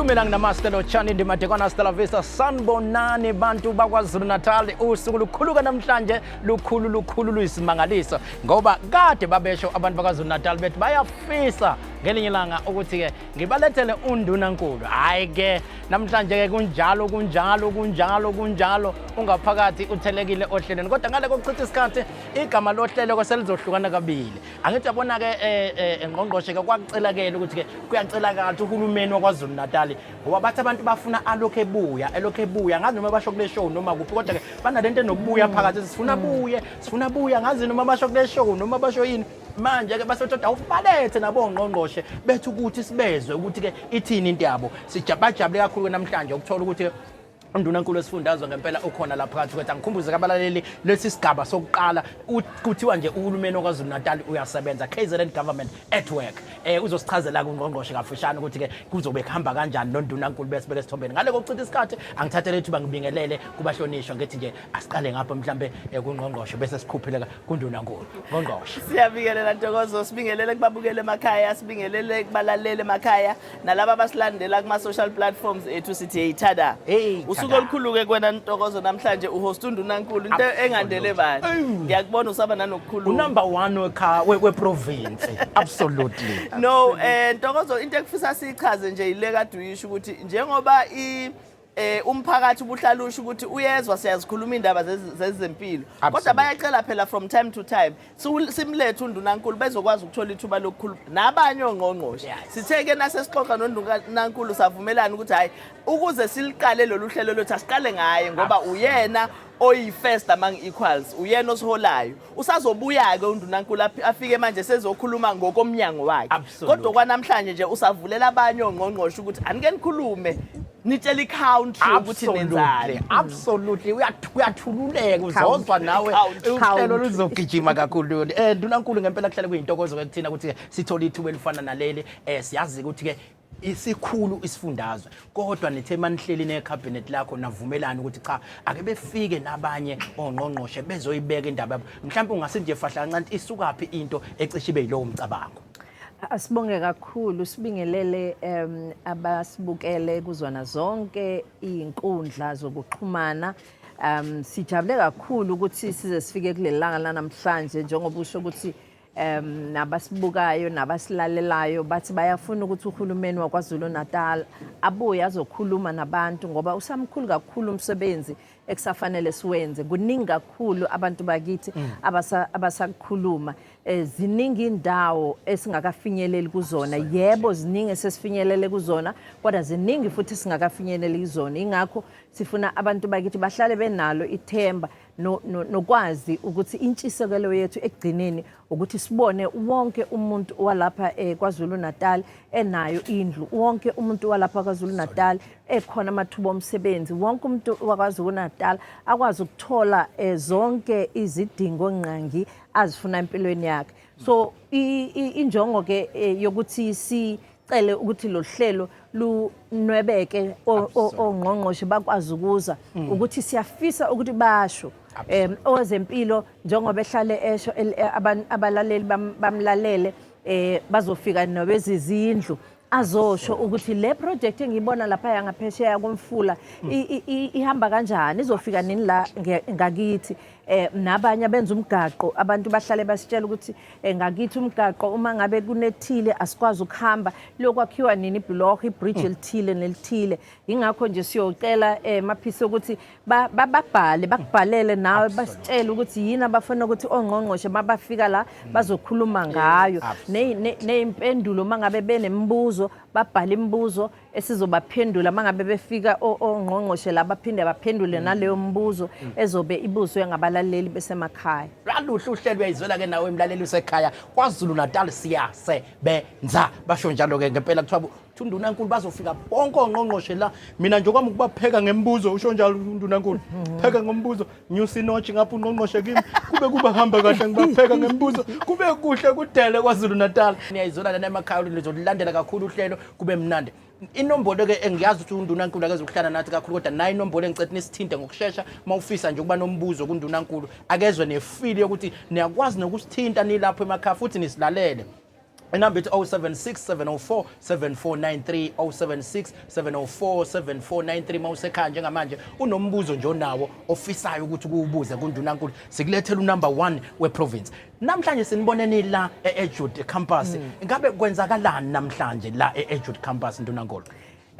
Dumelang, namaste, lotjhani, ndimadekwana, hasta la vista, sanibonani bantu bakwaZulu Natal. Usuku lukhulu namhlanje, lukhulu lukhulu luyisimangaliso, ngoba kade babesho abantu bakwaZulu Natal bethi bayafisa ngelinye ilanga ukuthi-ke ngibalethele undunankulu. Hhayi-ke namhlanje-ke kunjalo, kunjalo, kunjalo, kunjalo, ungaphakathi uthelekile ohlelweni. Kodwa ngale kokuchitha isikhathi, igama lohlelo selizohlukana kabili. Angithi yabona-ke, ngqongqoshe-ke, kwakucelakele ukuthi-ke kuyacelakala ukuthi uhulumeni waKwaZulu Natal, ngoba bathi abantu bafuna alokhu ebuya, elokhu ebuya. Ngazi noma basho kule show noma kuphi, kodwa-ke banalento enokubuya phakathi, sifuna buye, sifuna buya. Ngazi noma basho kule show noma basho yini. Manje-ke basethi awubalethe nabongqongqoshe bethi ukuthi sibezwe ukuthi-ke ithini into yabo. Sijabajabule kakhulu namhlanje ukuthola ukuthi undunankulu wesifundazwe ngempela ukhona lapha phakathi kwethu. Angikhumbuze kabalaleli, lesi sigaba sokuqala kuthiwa nje uhulumeni waKwaZulu Natal uyasebenza, KZN government at work. Uzosichazela ungqongqoshe kafushane ukuthi-ke kuzobe kuhamba kanjani nondunankulu, besibeke esithombeni. Ngale kokuchitha isikhathi, angithathele ithuba ngibingelele kubahlonishwa, ngithi nje asiqale ngapha mhlambe kungqongqoshe, bese sikhuphile kundunankulu. Ngqongqoshe. Siyabingelela, Ntokozo, sibingelele kubabukele emakhaya, sibingelele kubalaleli emakhaya nalaba abasilandela kuma-social platforms ethu, sithi hey tada. Hey, Usuku tada. olukhulu-ke kwena, Ntokozo, namhlanje uhost undunankulu, into engandele bani. Ngiyakubona usaba nanokukhuluma. Unumber one weprovince, absolutely. No, Ntokozo, into ekufisa siyichaze nje ile kade uyisho ukuthi njengoba i eh umphakathi ubuhlala usho ukuthi uyezwa siyazikhuluma indaba zezempilo, kodwa bayacela phela from time to time simlethe undunankulu bezokwazi ukuthola ithuba lokukhuluma nabanye ongqongqoshe. Sithe-ke nasesixoxa nondunankulu savumelana ukuthi hhayi, ukuze siliqale lolu hlelo lwethu asiqale ngaye, ngoba uyena oyi-first among equals, uyena osiholayo. Usazobuya-ke undunankulu, afike manje sezokhuluma ngokomnyango wakhe. Kodwa kwanamhlanje nje usavulela abanye ongqongqoshe ukuthi anike nikhulume, nitshele i-country ukuthi nenzani. Absolutely, uyathululeka, uzozwa nawe. Country. Uhlelo luzogijima kakhulu. Ndunankulu, ngempela kuhlale kuyintokozo ke kuthina ukuthi sithole ithuba elifana naleli. Siyazi ukuthi ke isikhulu isifundazwe, kodwa nithe manihleli necabinet lakho navumelana ukuthi cha, ake befike nabanye ongqongqoshe bezoyibeka indaba yabo. Mhlawumbe ungase nje fahla kancane, isukaphi into ecishe ibe yilowo mcabango? Asibonge kakhulu, sibingelele abasibukele kuzona zonke izinkundla zokuxhumana. Sijabule kakhulu ukuthi size sifike kuleli langa lanamhlanje, njengoba usho ukuthi nabasibukayo nabasilalelayo bathi bayafuna ukuthi uhulumeni waKwaZulu Natal abuye azokhuluma nabantu, ngoba usamkhulu kakhulu umsebenzi ekusafanele siwenze. Kuningi kakhulu abantu bakithi abasakukhuluma. Ziningi indawo esingakafinyeleli kuzona. Yebo, ziningi esesifinyelele kuzona, kodwa ziningi futhi singakafinyeleli kuzona. Ingakho sifuna abantu bakithi bahlale benalo ithemba nokwazi ukuthi intshisekelo yethu ekugcineni ukuthi sibone wonke umuntu walapha KwaZulu Natal enayo indlu, wonke umuntu walapha KwaZulu Natal ekhona amathuba omsebenzi, wonke umuntu waKwaZulu Natal akwazi ukuthola zonke izidingo ngqangi azifuna empilweni yakhe. So injongo ke yokuthi sicele ukuthi lo hlelo lunwebeke ongqongqoshe bakwazi ukuza, ukuthi siyafisa ukuthi basho owezempilo, njengoba ehlale esho, abalaleli bamlalele, bazofika nobezizindlu, azosho ukuthi le project engiyibona lapha yangaphesheya komfula ihamba kanjani, izofika nini la ngakithi. Nabanye abenza umgaqo, abantu bahlale basitshela ukuthi ngakithi umgaqo uma ngabe kunethile asikwazi ukuhamba, lokwakhiwa nini ibhuloho, ibridge elithile nelithile. Ingakho nje siyocela maphisa ukuthi babhale, bakubhalele nawe, basitshele ukuthi yini abafuna ukuthi ongqongqoshe mabafika la bazokhuluma ngayo. Ney'mpendulo, uma ngabe benemibuzo, babhale imibuzo esizobaphendula uma ngabe befika ongqongqoshe la, baphinde baphendule naleyo mbuzo ezobe ibuzwe ngabalaleli besemakhaya. Lwaluhle uhlelo, uyayizwela ke nawe mlaleli usekhaya. KwaZulu Natal siyasebenza, basho njalo ke ngempela. Kuthiwa undunankulu bazofika bonke ongqongqoshe la. Mina nje kwami ukubapheka ngembuzo, usho njalo undunankulu, pheka ngombuzo, nyusa inotshi ngapha ungqongqoshe kimi, kube kuba hamba kahle, ngibapheka ngembuzo, kube kuhle kudele KwaZulu Natal. Niyayizwela lana emakhaya, nizolandela kakhulu uhlelo, kube mnandi. Inombolo ke, engiyazi ukuthi undunankulu akezokuhlala nathi kakhulu, kodwa nayo inombolo engicela nisithinte ngokushesha uma ufisa nje ukuba nombuzo kundunankulu, akezwe nefili yokuthi niyakwazi nokusithinta nilapho emakhaya futhi nisilalele. Inamba ithi 076 704 7493, 076 704 7493. Mawusekhaya njengamanje unombuzo nje onawo ofisayo ukuthi kuwubuze kundunankulu, sikulethela unumber 1 weprovince. Namhlanje siniboneni la e-Edgewood campus. Ngabe kwenzakalani namhlanje la e-Edgewood campus, ndunankulu?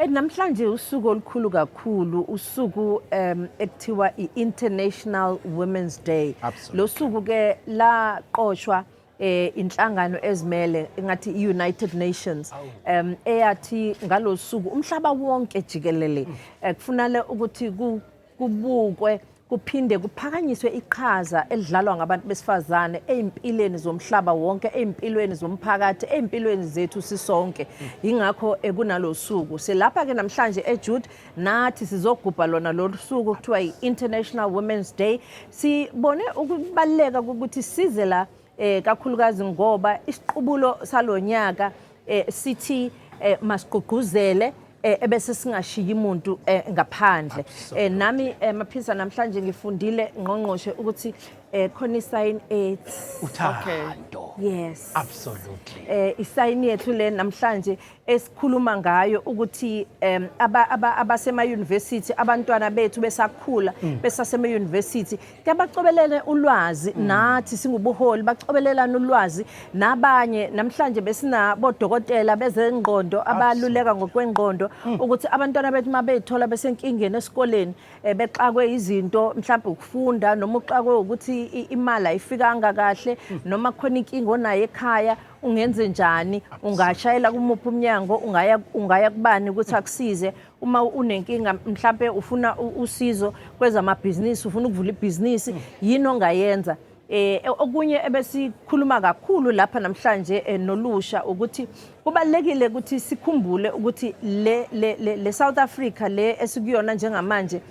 Namhlanje usuku olukhulu kakhulu, usuku ekuthiwa i-International Women's Day. Lo suku ke laqoshwa inhlangano ezimele engathi i-United Nations, eyathi ngalosuku umhlaba wonke jikelele kufunale ukuthi kubukwe kuphinde kuphakanyiswe iqhaza elidlalwa ngabantu besifazane ey'mpilweni zomhlaba wonke, ey'mpilweni zomphakathi, ey'mpilweni zethu sisonke. Yingakho kunalo suku silapha-ke namhlanje eJude, nathi sizogubha lona lolu suku kuthiwa i-International Women's Day. Sibone ukubaluleka kokuthi size la, kakhulukazi ngoba isiqubulo salonyaka sithi masigqugquzele ebese singashiyi umuntu ngaphandle. Nami maphisa namhlanje ngifundile, ngqongqoshe, ukuthi khona isign ethi uthando. Yes. Absolutely. Isayini yethu le namhlanje esikhuluma ngayo ukuthi abasema university, abantwana bethu besakhula, besasema university, kuyabacobelele ulwazi. Nathi singubuholi bacobelelana ulwazi nabanye. Namhlanje besinabodokotela bezengqondo abaluleka ngokwengqondo ukuthi abantwana bethu mabeyithola besenkingeni esikoleni, bexakwe izinto, mhlawumbe ukufunda noma uxakwe ukuthi imali ayifikanga kahle noma khona inkinga onayo ekhaya, ungenze njani, ungashayela kumuphi umnyango, ungaya kubani ukuthi akusize. Uma unenkinga, mhlambe ufuna usizo kwezamabhizinisi, ufuna ukuvula ibhizinisi, yini ongayenza? Okunye ebesikhuluma kakhulu lapha namhlanje nolusha ukuthi kubalekile ukuthi sikhumbule ukuthi le South Africa le esikuyona njengamanje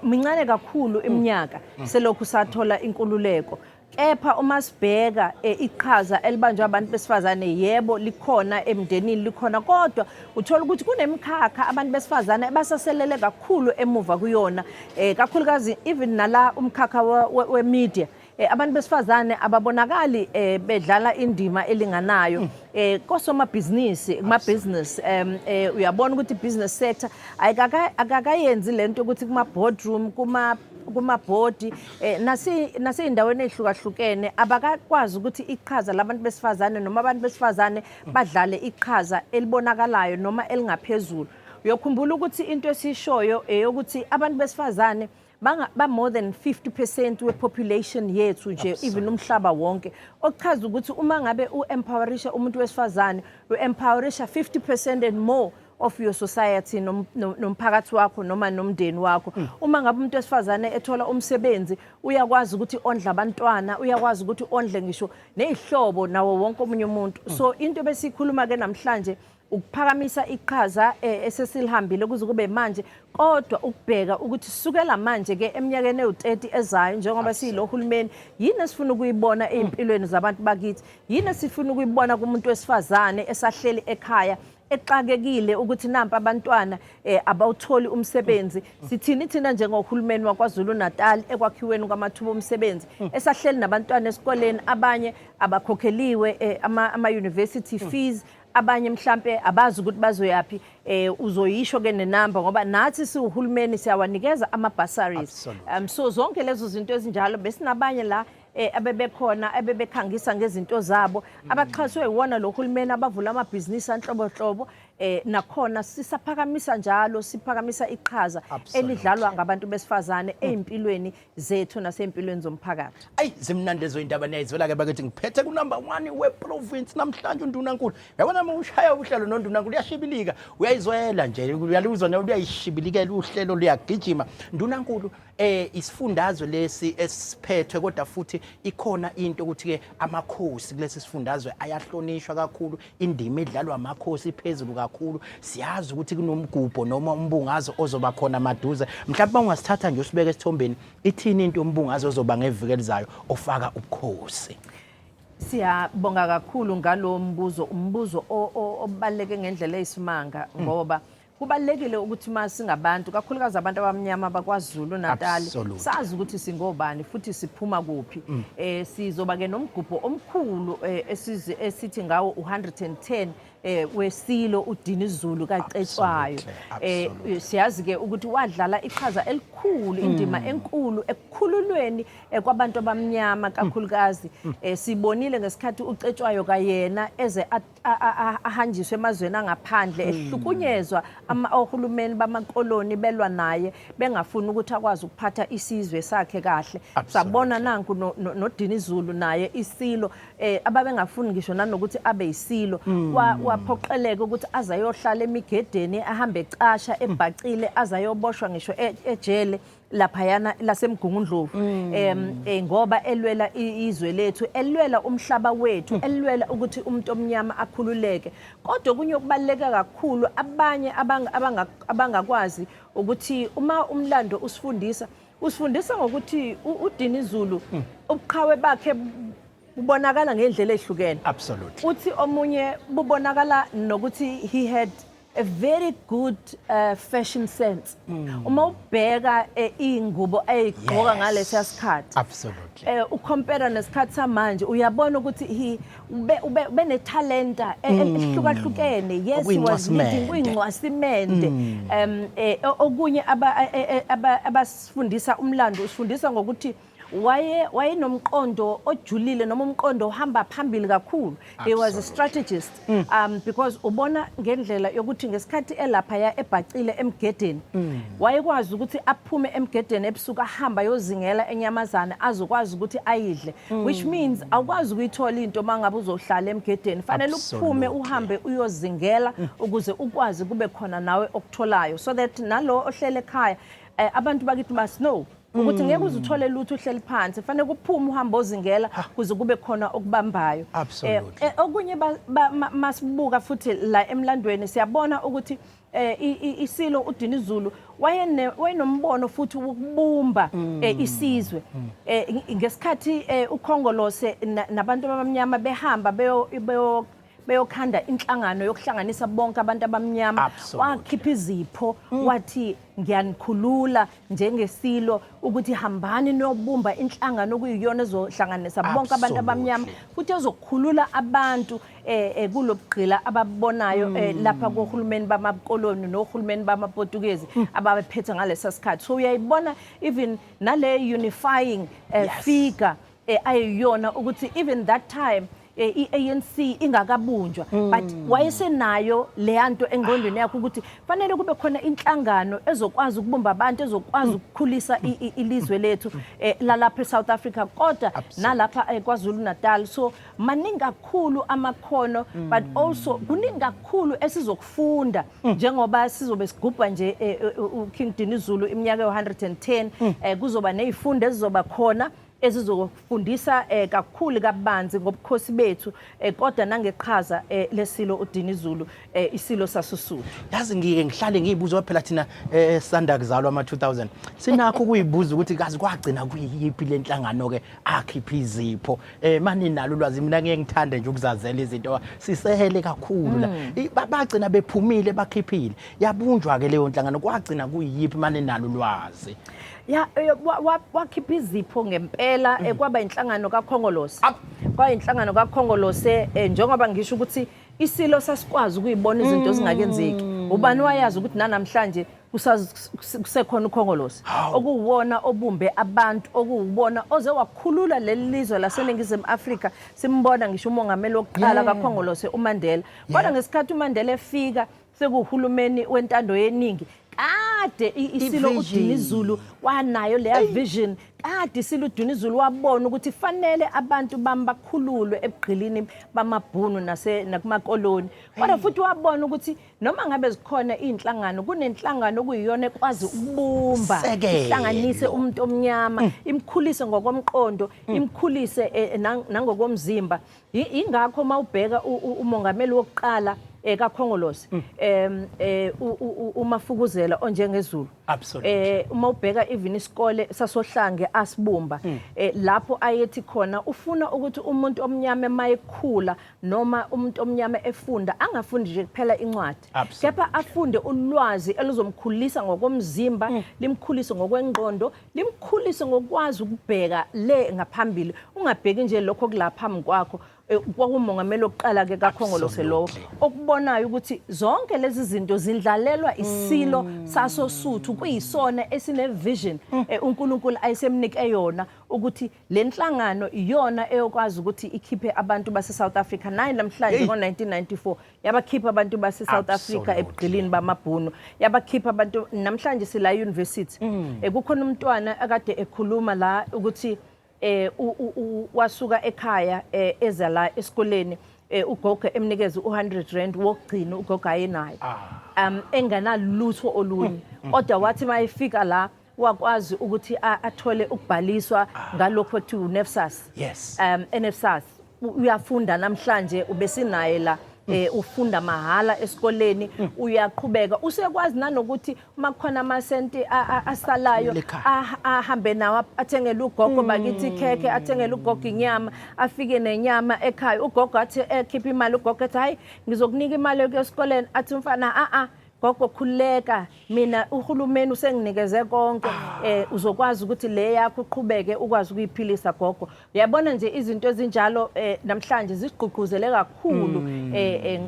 mincane kakhulu iminyaka selokhu sathola inkululeko, kepha uma sibheka iqhaza elibanjwa abantu besifazane, yebo likhona emndenini, likhona, kodwa uthola ukuthi kunemikhakha abantu besifazane abasaselele kakhulu emuva kuyona, kakhulukazi even nala umkhakha we-media. Abantu besifazane ababonakali bedlala indima elinganayo kosomabhizinisi, kuma business. Uyabona ukuthi business sector ayikaka akakayenzi lento ukuthi kuma boardroom, kuma kumabhodi naseyindaweni ezihlukahlukene abakakwazi ukuthi iqhaza labantu besifazane noma abantu besifazane badlale iqhaza elibonakalayo noma elingaphezulu. Uyokhumbula ukuthi into esishoyo eyokuthi abantu besifazane ba more than 50% we-population yethu nje, even umhlaba wonke, okuchaza ukuthi uma ngabe u-empowerisha umuntu wesifazane, u-empowerisha 50% and more of your society nomphakathi wakho noma nomndeni wakho. Uma ngabe umuntu wesifazane ethola umsebenzi, uyakwazi ukuthi ondle abantwana, uyakwazi ukuthi ondle ngisho nezihlobo nawo wonke omunye umuntu. So into besikhuluma ke namhlanje ukuphakamisa iqhaza esesilihambile kuze kube manje, kodwa ukubheka ukuthi sukela manje ke eminyakeni ewu-30 ezayo, njengoba siyilo hulumeni, yini esifuna ukuyibona ey'mpilweni zabantu bakithi, yini esifuna ukuyibona kumuntu wesifazane esahleli ekhaya exakekile ukuthi nampa abantwana abawutholi umsebenzi. Sithini thina njengohulumeni waKwaZulu Natal ekwakhiweni kwamathuba omsebenzi, esahleli nabantwana esikoleni, abanye abakhokheliwe ama university fees, abanye mhlambe abazi ukuthi bazoyapi? Uzoyisho ke nenamba ngoba nathi siwuhulumeni siyawanikeza ama bursaries. So zonke lezo zinto ezinjalo, besinabanye la abebekhona abebekhangisa ngezinto zabo, abaxhaswe iwona lo hulumeni, abavula amabhizinisi anhlobonhlobo. Nakhona sisaphakamisa njalo, siphakamisa iqhaza elidlalwa ngabantu besifazane ey'mpilweni zethu nasey'mpilweni zomphakathi. Ayi, zimnandi lezo indaba, niyayizwela ke bakithi. Ngiphethe kunumber 1 weprovince namhlanje, undunankulu. Yabona uma ushaya uhlelo nondunankulu uyashibilika, uyayizwela nje, uyaluzwa nawe, luyayishibilikela uhlelo, luyagijima. Ndunankulu, isifundazwe lesi esiphethwe, kodwa futhi ikhona into ukuthi ke amakhosi kulesi sifundazwe ayahlonishwa kakhulu, indima edlalwa amakhosi iphezulu kakhulu. Siyazi ukuthi kunomgubho noma umbungazo ozoba khona maduze. Mhlawumbe ungasithatha nje usibeke esithombeni, ithini into yombungazo ozoba ngeviki elizayo ofaka ubukhosi? Siyabonga kakhulu ngalo mbuzo, umbuzo obaluleke ngendlela eyisimanga, ngoba Kubalulekile ukuthi uma singabantu, kakhulukazi abantu abamnyama bakwaZulu Natal, sazi ukuthi singobani futhi siphuma kuphi. Sizoba ke nomgubho omkhulu esithi ngawo u110 wesilo uDinizulu kaCetshwayo. Siyazi ke ukuthi wadlala iqhaza elikhulu, indima enkulu ekukhululweni kwabantu abamnyama kakhulukazi. Sibonile ngesikhathi uCetshwayo kayena eze ahanjiswe emazweni angaphandle, ehlukunyezwa ohulumeni bamakoloni, belwa naye, bengafuni ukuthi akwazi ukuphatha isizwe sakhe kahle. Sabona nanku noDinizulu naye isilo, ababengafuni ngisho nanokuthi abe yisilo, waphoqeleka ukuthi aze ayohlala emigedeni, ahambe ecasha, ebhacile, aze ayoboshwa ngisho ejele laphayana laseMgungundlovu, ngoba elwela izwe lethu, elwela umhlaba wethu, elwela ukuthi umuntu omnyama akhululeke. Kodwa okunye okubaluleke kakhulu abanye abangakwazi ukuthi uma umlando usifundisa ngokuthi uDinizulu ubuqhawe bakhe bubonakala ngendlela ehlukene. Uthi omunye bubonakala nokuthi he had a very good fashion sense. Uma ubheka ingubo ayigqoka ngalesiya sikhathi, ucompare nesikhathi samanje, uyabona ukuthi he ube benetalenta ehlukahlukene. Yes, he was leading, kuyincwasimende. Okunye abasifundisa umlando usifundisa ngokuthi wayenomqondo ojulile noma umqondo ohamba phambili kakhulu. He was a strategist, because ubona ngendlela yokuthi ngesikhathi elapha ya ebhacile emgedeni, wayekwazi ukuthi aphume emgedeni ebusuku, ahamba ayozingela enyamazane azokwazi ukuthi ayidle, which means awukwazi ukuyithola into mangabe uzohlala emgedeni. Fanele uphume, uhambe uyozingela ukuze ukwazi kube khona nawe okutholayo, so that nalo ohlele ekhaya, abantu bakithi must know ukuthi ngeke uze uthole lutho uhleli phansi. Fanele kuphume, uhambe ozingela kuze kube khona okubambayo. Okunye masibuka futhi la emlandweni, siyabona ukuthi isilo uDinizulu wayenombono futhi wokubumba isizwe. Ngesikhathi uKhongolose nabantu abamnyama behamba beyokhanda inhlangano yokuhlanganisa bonke abantu abamnyama, wakhipha izipho, wathi, "Ngiyanikhulula njengesilo ukuthi hambani niyobumba inhlangano okuyiyona ezohlanganisa bonke abantu abamnyama futhi ezokhulula abantu kulobugqila ababubonayo lapha kohulumeni bamakoloni nohulumeni bamaPortuguese ababephethe ngalesa sikhathi." So uyayibona even nale unifying figure ayiyona, ukuthi even that time i-ANC ingakabunjwa, but wayesenayo leyanto engqondweni yakhe ukuthi fanele kube khona inhlangano ezokwazi ukubumba abantu, ezokwazi ukukhulisa ilizwe lethu lalapha eSouth Africa, kodwa nalapha KwaZulu Natal. So maningi kakhulu amakhono, but also kuningi kakhulu esizokufunda njengoba sizobe sigubha nje uKing Dinizulu iminyaka yo-110. Kuzoba nezifundo ezizoba khona ezizofundisa kakhulu kabanzi ngobukhosi bethu, kodwa nangeqhaza lesilo uDinizulu, isilo saSusuthu. Yazi, ngike ngihlale ngiyibuza phela, thina sanda kuzalwa ama-2000, sinakho ukuyibuza ukuthi kazi kwagcina kuyiphi le nhlangano ke akhipha izipho. Mani nalo ulwazi, mina ngeke ngithande nje ukuzazela izinto, sisehele kakhulu la. Bagcina bephumile, bakhiphile, yabunjwa ke leyo nhlangano, kwagcina kuyiphi, mani nalo ulwazi? Ya, wakhipha izipho ngempela, kwaba inhlangano kaKhongolose. Kwaba inhlangano kaKhongolose, njengoba ngisho ukuthi isilo sasikwazi ukuyibona izinto ezingakenzeki. Ubani wayazi ukuthi nanamhlanje kusekhona uKhongolose, okuwona obumbe abantu, okuwubona oze wakhulula leli lizwe laseNingizimu Afrika? Simbona ngisho umongameli wokuqala kaKhongolose, uMandela. Kodwa ngesikhathi uMandela efika sekuhulumeni wentando yeningi, kade isilo I-vision. uDinizulu wanayo leya vision. Kade isilo uDinizulu wabona ukuthi fanele abantu bami bakhululwe ebugqilini bamabhunu nase nakumakoloni, kodwa futhi wabona ukuthi noma ngabe zikhona iy'nhlangano, kunenhlangano okuyiyona ekwazi ukubumba, Sekelo. ihlanganise umuntu omnyama, imkhulise ngokomqondo, imkhulise nangokomzimba. Ingakho uma ubheka umongameli wokuqala kaKhongolose, uMafukuzela onjengezulu. Absolutely. Uma ubheka even isikole sasohlange asibumba, lapho ayethi khona ufuna ukuthi umuntu omnyama mayekhula noma umuntu omnyama efunda, angafundi nje kuphela incwadi, kepha afunde ulwazi elizomkhulisa ngokomzimba, limkhulise ngokwengqondo, limkhulise ngokwazi ukubheka le ngaphambili, ungabheki nje lokho kulapha phambi kwakho. Kwakumongameli wokuqala ke kaKhongolose lowo okubonayo ukuthi zonke lezi zinto zindlalelwa isilo sasoSuthu, kuyisona esine vision uNkulunkulu ayisemnike yona ukuthi le nhlangano iyona eyokwazi ukuthi ikhiphe abantu base South Africa. Nayi namhlanje, ngo-1994 yabakhipha abantu base South Africa ebugqilini bamabhunu, yabakhipha abantu. Namhlanje sila university. Kukhona umntwana akade ekhuluma la ukuthi wasuka ekhaya eza la esikoleni, ugogo emnikeze u100 rand wokugcina ugogo ayenayo, enganalutho olunye, kodwa wathi mayefika la wakwazi ukuthi athole ukubhaliswa ngalokho ekuthiwa uNSFAS. NSFAS. Uyafunda namhlanje, ubesinaye la, ufunda mahala esikoleni, uyaqhubeka, usekwazi nanokuthi uma kukhona amasenti asalayo Ekhaya. ahambe nawo athengele ugogo bakithi ikhekhe, athengele ugogo inyama, afike nenyama ekhaya. Ugogo athi ekhipha imali, ugogo athi, "Hayi, ngizokunika imali yokuya esikoleni." Athi umfana, "A a gogo, khululeka, mina uhulumeni usenginikeze konke, uzokwazi ukuthi le yakho uqhubeke ukwazi ukuyiphilisa, gogo." Uyabona nje izinto ezinjalo namhlanje zigqugquzele kakhulu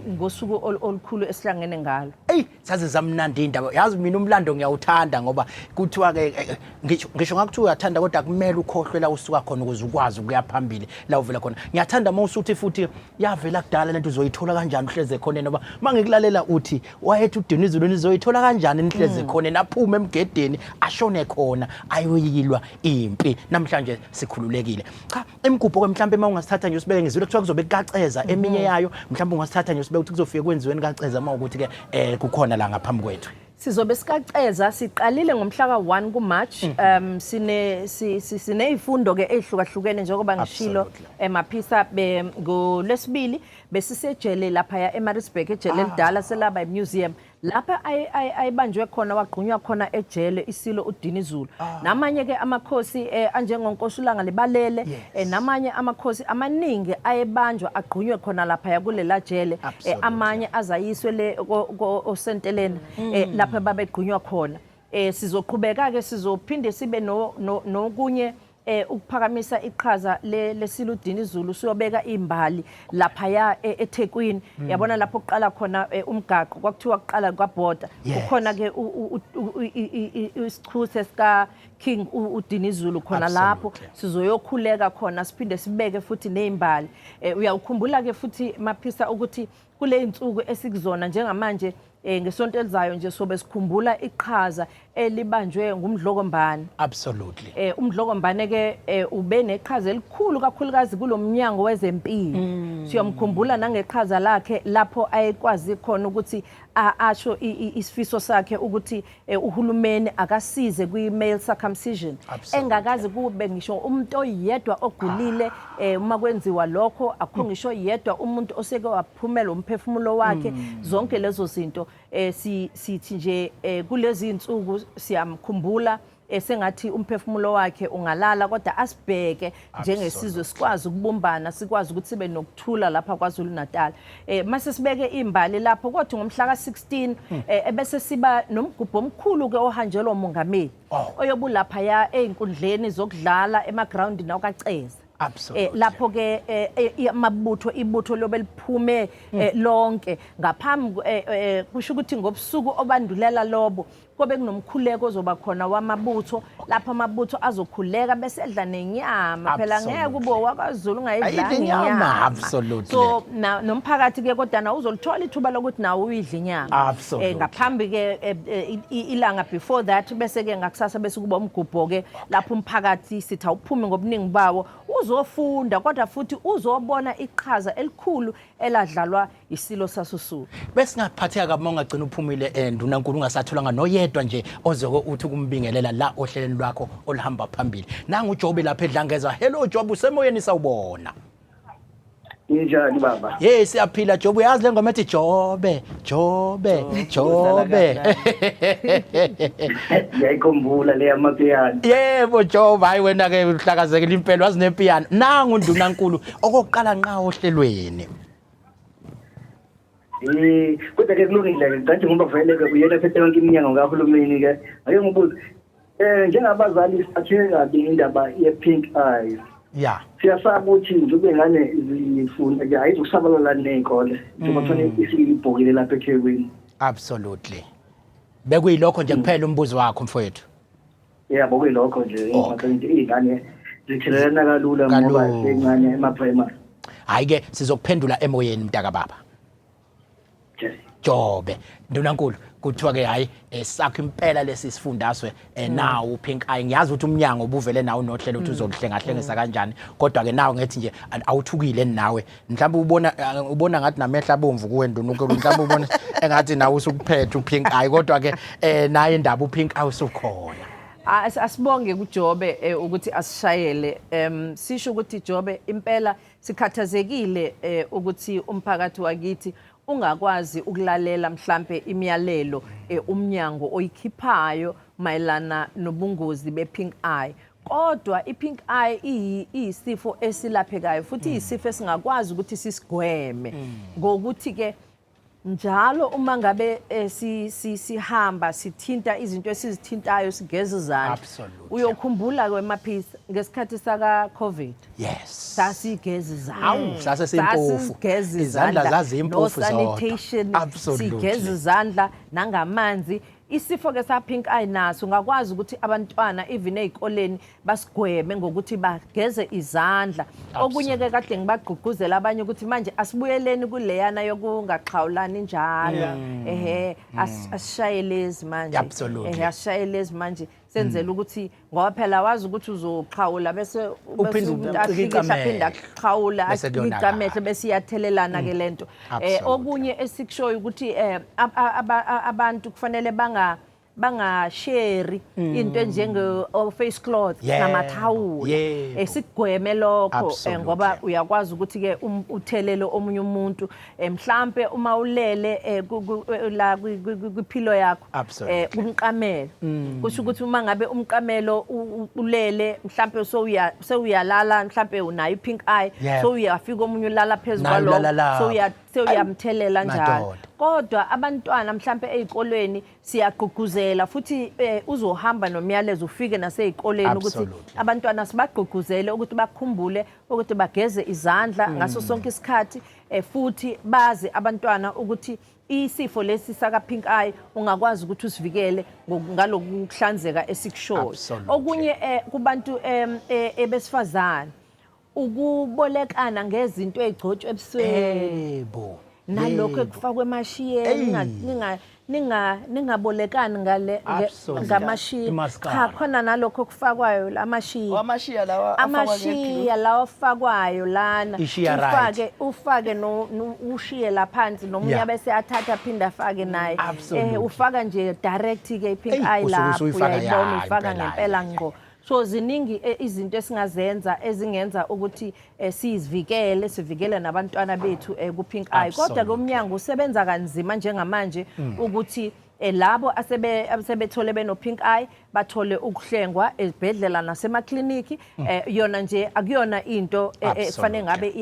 ngosuku olukhulu esihlangene ngalo. Eyi, saze zamnandi indaba. Yazi mina umlando ngiyawuthanda, ngoba kuthiwa ke ngisho ngakuthiwa uyathanda, kodwa kumele ukhohlwe la usuka khona ukuze ukwazi ukuya phambili la uvela khona. Ngiyathanda uma usuthi futhi yavela kudala lento, uzoyithola kanjani uhleze khona, ngoba mangikulalela uthi wayethi uDinizulu, nizoyithola kanjani nihleze khona, naphume emgedeni ashone khona ayoyilwa impi. Namhlanje sikhululekile. Cha, imigubho ke mhlawumbe uma ungasithatha nje usibeke, ngizwile kuthiwa kuzobe kukaceza eminye yayo, mhlawumbe ungasithatha nje usibeke ukuthi kuzofike kwenziweni kaceza uma ukuthi ke kukhona la ngaphambi kwethu. Sizobe sikaceza, siqalile ngomhla ka-1 kuMarch. Sine sinezifundo ke ezihlukahlukene njengoba ngishilo emaphisa. Ngolwesibili besisejele lapha eMaritzburg, ejele elidala selaba emuseum, lapha ayibanjwe khona, wagqunywa khona ejele isilo uDinizulu namanye ke amakhosi anjengonkosi uLanga Libalele, namanye amakhosi amaningi ayebanjwa agqunywe khona lapha kulela jele. Amanye azayiswe le osenteleni lapha babegqunywa khona. Sizoqhubeka ke, sizophinde sibe no nokunye ukuphakamisa iqhaza lesilo uDinizulu. Siyobeka imbali laphaya eThekwini, yabona lapho kuqala khona umgaqo kwakuthiwa kuqala kwaBhoda. Kukhona ke isichuse sika King uDinizulu khona lapho. Sizoyokhuleka khona, siphinde sibeke futhi nezimbali. Uyawukhumbula ke futhi Maphisa ukuthi kule insuku esikuzona njengamanje, ngesonto elizayo nje sobe sikhumbula iqhaza elibanjwe nguMdlokombane. UMdlokombane ke ube neqhaza elikhulu kakhulukazi kulomnyango wezempilo. Siyamkhumbula nangeqhaza lakhe lapho ayekwazi khona ukuthi asho isifiso sakhe ukuthi uhulumeni akasize kwi-male circumcision, engakaze kube ngisho umuntu oyedwa ogulile uma kwenziwa lokho, akukho ngisho oyedwa umuntu oseke waphumela umphefumulo wakhe. Zonke lezo zinto sithi nje kulezi insuku siyamkhumbula, esengathi umphefumulo wakhe ungalala, kodwa asibheke njengesizwe sikwazi ukubumbana, sikwazi ukuthi sibe nokuthula lapha KwaZulu Natal. Mase sibeke imbali lapho, kodwa ngomhla ka16 ebese siba nomgubho omkhulu ke ohanjelwa umongameli oyobulapha ya einkundleni zokudlala emaground nawakaceza. Lapho ke amabutho, ibutho lobe liphume lonke ngaphambi, kusho ukuthi ngobusuku obandulela lobo kobe kunomkhuleko ozoba khona wamabutho, lapho amabutho azokhuleka bese edla nenyama. Phela ngeke ube wakwaZulu ungayidlanga Ayidli inyama, inyama. So nomphakathi ke kodwa nawo uzolithola ithuba lokuthi nawo uyidle inyama. Ngaphambi ke ilanga before that, bese ke ngakusasa bese kuba umgubho ke lapho umphakathi sithi awuphume ngobuningi bawo uzofunda, kodwa futhi uzobona iqhaza elikhulu eladlalwa isilo sasoSuthu. Besingaphatheka kabi uma ungagcina uphumile, Ndunankulu, ungasatholanga noyedwa nje ozoko uthi ukumbingelela la ohlelweni lwakho oluhamba phambili. Nangu uJobe lapha eDlangeza. Hello Jobe, usemoyeni, sawubona. Ninjani baba? Hey, siyaphila Jobe. Uyazi le ngoma ethi Jobe, Jobe, Jobe. Ngiyayikhumbula le yamapiyano. Yebo Jobe, hayi wena ke uhlakazekile impela wazi nepiyano. Nangu ndunankulu okokuqala nqa ohlelweni. Eh, kodwa ke kulungile ke kanti ngoba vele ke uyena phethe yonke iminyango kahulumeni ke. Ake ngibuze. Eh njengabazali siphatheke kabi indaba ye pink eyes. Yeah. Siyasaba ukuthi njengoba ingane zifunda ke ayizukusabalala nezikole njengoba kufanele isibhokile lapha eThekwini. Absolutely. Bekuyilokho nje kuphela umbuzo wakho mfowethu. Yebo kuyilokho nje ukuthi izingane zithelelana kalula ngoba sencane ema-primary. Hayi ke sizokuphendula emoyeni mntaka baba. Jobe Ndunankulu kuthiwa ke hayi esakho impela lesi sifundazwe nawu pink eye. Ngiyazi ukuthi umnyango ubuvele nawo unohlelo ukuthi uzokuhlengahlengisa kanjani, kodwa ke nawo ngethi nje awuthukile nawe, mhlawumbe ubona ngathi namehla abomvu kuwe Ndunankulu, mhlawumbe ubona engathi nawe usukuphethe upink eye, kodwa ke naye indaba upink eye usukhona. Asibonge kuJobe ukuthi asishayele. Sisho ukuthi Jobe impela sikhathazekile ukuthi umphakathi wakithi ungakwazi ukulalela mhlambe imiyalelo umnyango oyikhiphayo mayelana nobungozi be-pink eye. Kodwa i-pink eye iyisifo esilaphekayo futhi iyisifo esingakwazi ukuthi sisigweme ngokuthi ke njalo uma ngabe sihamba sithinta izinto esizithintayo sigeza izandla. Uyokhumbula ke Maphisa ngesikhathi saka COVID. Yes. Sasigeza izandla. Awu, sase simpofu. Sasigeza Izandla izandla. zazimpofu No zodwa. sanitation. Absolutely. Sigeza izandla nangamanzi. Isifo ke sa pink eye naso ungakwazi ukuthi abantwana even ezikoleni basigweme ngokuthi bageze izandla. Okunye ke kade ngibagqugquzela abanye ukuthi manje asibuyeleni kuleyana yokungaxhawulani njalo. Ehhe, asishayelezi manje. Ehhe, asishayelezi manje senzela ukuthi ngoba phela wazi ukuthi uzoxhawula bese Uphinde bese umuntu ucikice ahlikihle amehlo. aphinde axhawula Bese acikice kuyonakala. amehlo bese iyathelelana ke lento. Okunye esikushoyo ukuthi abantu kufanele bangasheri into enjenge face cloth namathawula. Sigweme lokho ngoba uyakwazi ukuthi ke uthelele omunye umuntu, mhlambe uma ulele la kwiphilo yakho, umqamelo. Kusho ukuthi uma ngabe umqamelo ulele mhlambe sewuyalala, mhlambe unayo i-pink eye, sewuyafika omunye ulala phezu Naye kwalokho, ulala lapho. Sewuyamthelela njalo. Madoda. Kodwa abantwana mhlambe ezikolweni siyagqugquzela futhi uzohamba nomyalezo ufike nasezikoleni ukuthi abantwana sibagqugquzele ukuthi bakhumbule ukuthi bageze izandla ngaso sonke isikhathi, futhi bazi abantwana ukuthi isifo lesi saka pink eye ungakwazi ukuthi usivikele ngaloku kuhlanzeka esikushoyo. Okunye kubantu ebesifazane ukubolekana ngezinto ezigcotshwa ebusweni. Nalokho ekufakwe emashiyeni, ningabolekani ngamashiya. Imaskara. Cha, khona nalokho okufakwayo la amashiya. Oh, amashiya lawa afakwa Amashiya nge-glue. lawa afakwayo lana. Ishiya right. Ufake, ufake no, no, ushiye la phansi nomunye bese athatha aphinde afake naye. Ufaka nje direct ke i-pink Eyi, eye usuke lapho, usuyifaka uyayibona, ya, uyifaka impela, ngempela ngqo. So ziningi izinto esingazenza ezingenza ukuthi sizivikele, sivikele nabantwana bethu ku-pink eye. Kodwa ke umnyango usebenza kanzima njengamanje ukuthi labo asebethole beno pink eye bathole ukuhlengwa ezibhedlela nasemakliniki. Yona nje akuyona into kufanele ngabe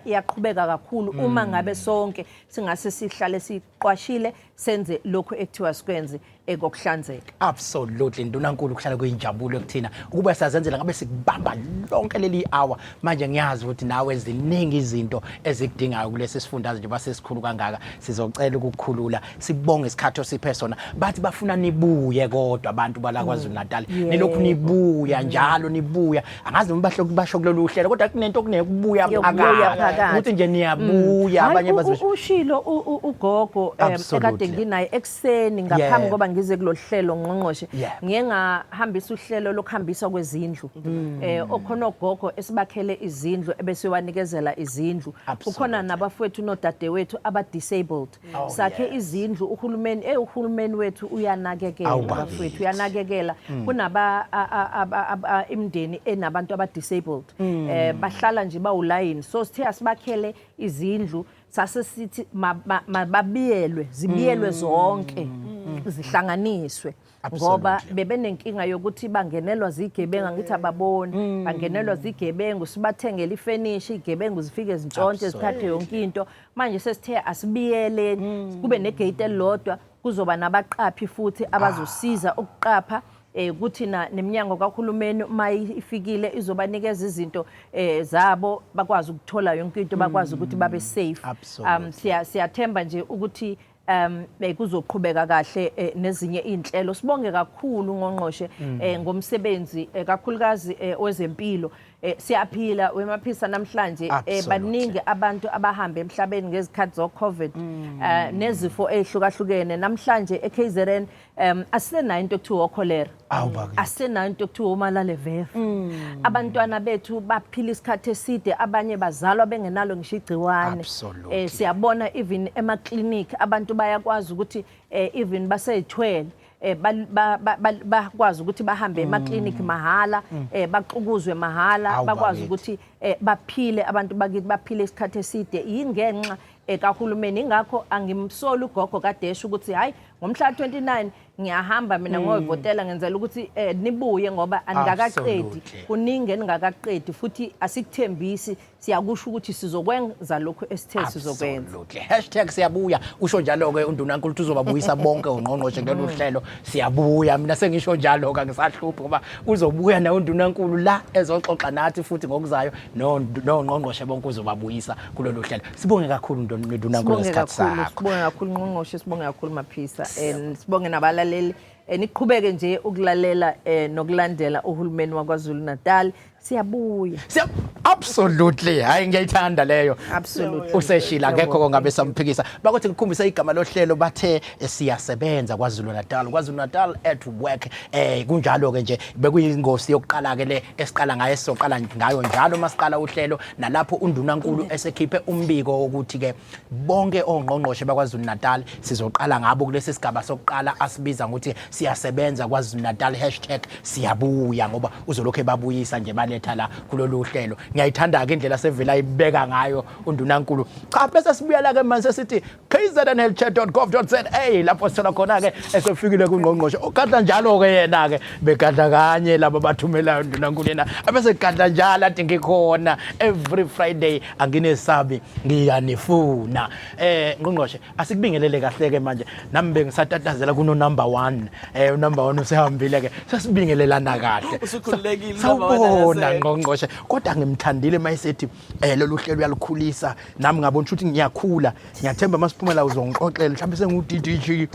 iyaqhubeka kakhulu uma ngabe sonke singase sihlale siqwashile senze lokhu ekuthiwa sikwenze ekokuhlanzeka. Absolutely, Ndunankulu, kuhlala kuyinjabulo kuthina ukuba siyazenzela ngabe sikubamba lonke leli hour. Manje ngiyazi ukuthi nawe ziningi izinto ezikudingayo kulesi sifundazwe njengoba sesikhulu kangaka. Sizocela ukukukhulula, sibonge isikhathi osiphe sona. Bathi bafuna nibuye kodwa abantu bala KwaZulu Natal. Nilokhu nibuya njalo nibuya. Angazi noma basho kulolu hlelo kodwa kunento kunekubuya Yokubuya phakathi. phakathi. Ukuthi nje niyabuya, Hhayi, abanye bazobe ushilo ugogo ekade nginaye ekuseni ngaphambi ngoba ngize kulolu hlelo ngqongqoshe, ngiye ngahambisa uhlelo lokuhambiswa kwezindlu. Okhona ogogo esibakhele izindlu ebese wanikezela izindlu. Kukhona nabafowethu nodadewethu aba disabled. Sakhe izindlu uhulumeni, uhulumeni wethu uyanakekela bafowethu, uyanakekela. Kunaba imindeni enabantu aba disabled. Bahlala nje bawulayini. So sithe asibakhele izindlu, sase sithi mababiyelwe, zibiyelwe zonke, zihlanganiswe. Ngoba bebenenkinga yokuthi bangenelwa zigebengu, angithi ababoni, bangenelwa zigebengu, sibathengele ifenishi, igebengu zifike zintshontshe zithathe yonke into. Manje sesithe asibiyeleni, kube negate elilodwa, kuzoba nabaqaphi futhi abazosiza ukuqapha, kuthi na neminyango kahulumeni uma ifikile izobanikeza izinto zabo, bakwazi ukuthola yonke into, bakwazi ukuthi babe safe. Siyathemba nje ukuthi bekuzoqhubeka kahle nezinye inhlelo. Sibonge kakhulu ngqongqoshe ngomsebenzi, kakhulukazi wezempilo. Siyaphila wemaphisa namhlanje, baningi abantu abahambe emhlabeni ngezikhathi zo COVID, nezifo ezihlukahlukene. Namhlanje eKZN asisenayo into ekuthiwa cholera, asisenayo into ekuthiwa umalaleveva. Abantwana bethu baphila isikhathi eside, abanye bazalwa bengenalo ngisho igciwane. Siyabona even ema clinic abantu bayakwazi ukuthi even baseyithwele, bakwazi ukuthi bahambe ema clinic mahala, baxukuzwe mahala, bakwazi ukuthi baphile, abantu bakithi baphile isikhathi eside yingenxa kahulumeni. Ingakho angimsoli ugogo kaDesha ukuthi hayi ngomhla 29 ngiyahamba mina ngoyivotela, ngenzela ukuthi nibuye ngoba anikakaqedi, kuningi eningakaqedi, futhi asikuthembisi, siyakusho ukuthi sizokwenza lokhu esithe sizokwenza. #siyabuya, usho njalo ke uNdunankulu ukuthi uzobabuyisa bonke ongqongqoshe kulolu hlelo. Siyabuya, mina sengisho njalo ke, ngisahluphi ngoba uzobuya naye uNdunankulu la ezoxoxa nathi futhi ngokuzayo, nongqongqoshe bonke uzobabuyisa kulolu hlelo. Sibonge kakhulu Ndunankulu ngesikhathi sakho. Sibonge kakhulu ngqongqoshe, sibonge kakhulu Maphisa, and sibonge nabalaleli. Niqhubeke nje ukulalela nokulandela uhulumeni waKwaZulu Natal. Siyabuya. Absolutely. Hayi, ngiyayithanda leyo. Absolutely. Useshila, akekho kongabe samphikisa. Bakuthi ngikhumbise igama lohlelo, bathe siyasebenza KwaZulu Natal. KwaZulu Natal at work. Kunjalo ke nje, bekuyingosi yokuqala ke le esiqala ngayo, esizoqala ngayo njalo masiqala uhlelo, nalapho uNdunankulu esekhiphe umbiko ukuthi ke bonke ongqongqoshe bakwaZulu Natal sizoqala ngabo kulesi sigaba sokuqala asibiza ngokuthi siyasebenza KwaZulu Natal #siyabuya, ngoba uzolokhu ebabuyisa nje baletha la kulolu hlelo. Ngiyayithanda ke indlela sevela ibeka ngayo uNdunankulu. Cha, bese sibuya la ke manje sesithi kznhealthcare.gov.za, lapho sithola khona ke esefikile kungqongqoshe ogadla njalo ke yena ke begadla kanye laba bathumelayo uNdunankulu, yena abese gadla njalo athi ngikhona every Friday, anginesabi, ngiyanifuna. Ngqongqoshe, asikubingelele kahle ke manje, nami bengisatatazela kuno number 1, number 1 usehambile ke, sesibingelelana kahle. Usukhululekile. Sawubona ngqongqoshe, kodwa ngimthandile mayesethi lolu hlelo uyalukhulisa, nami ngabona ukuthi ngiyakhula. Ngiyathemba masiphumela uzongixoxela, mhlawumbe sengu DDG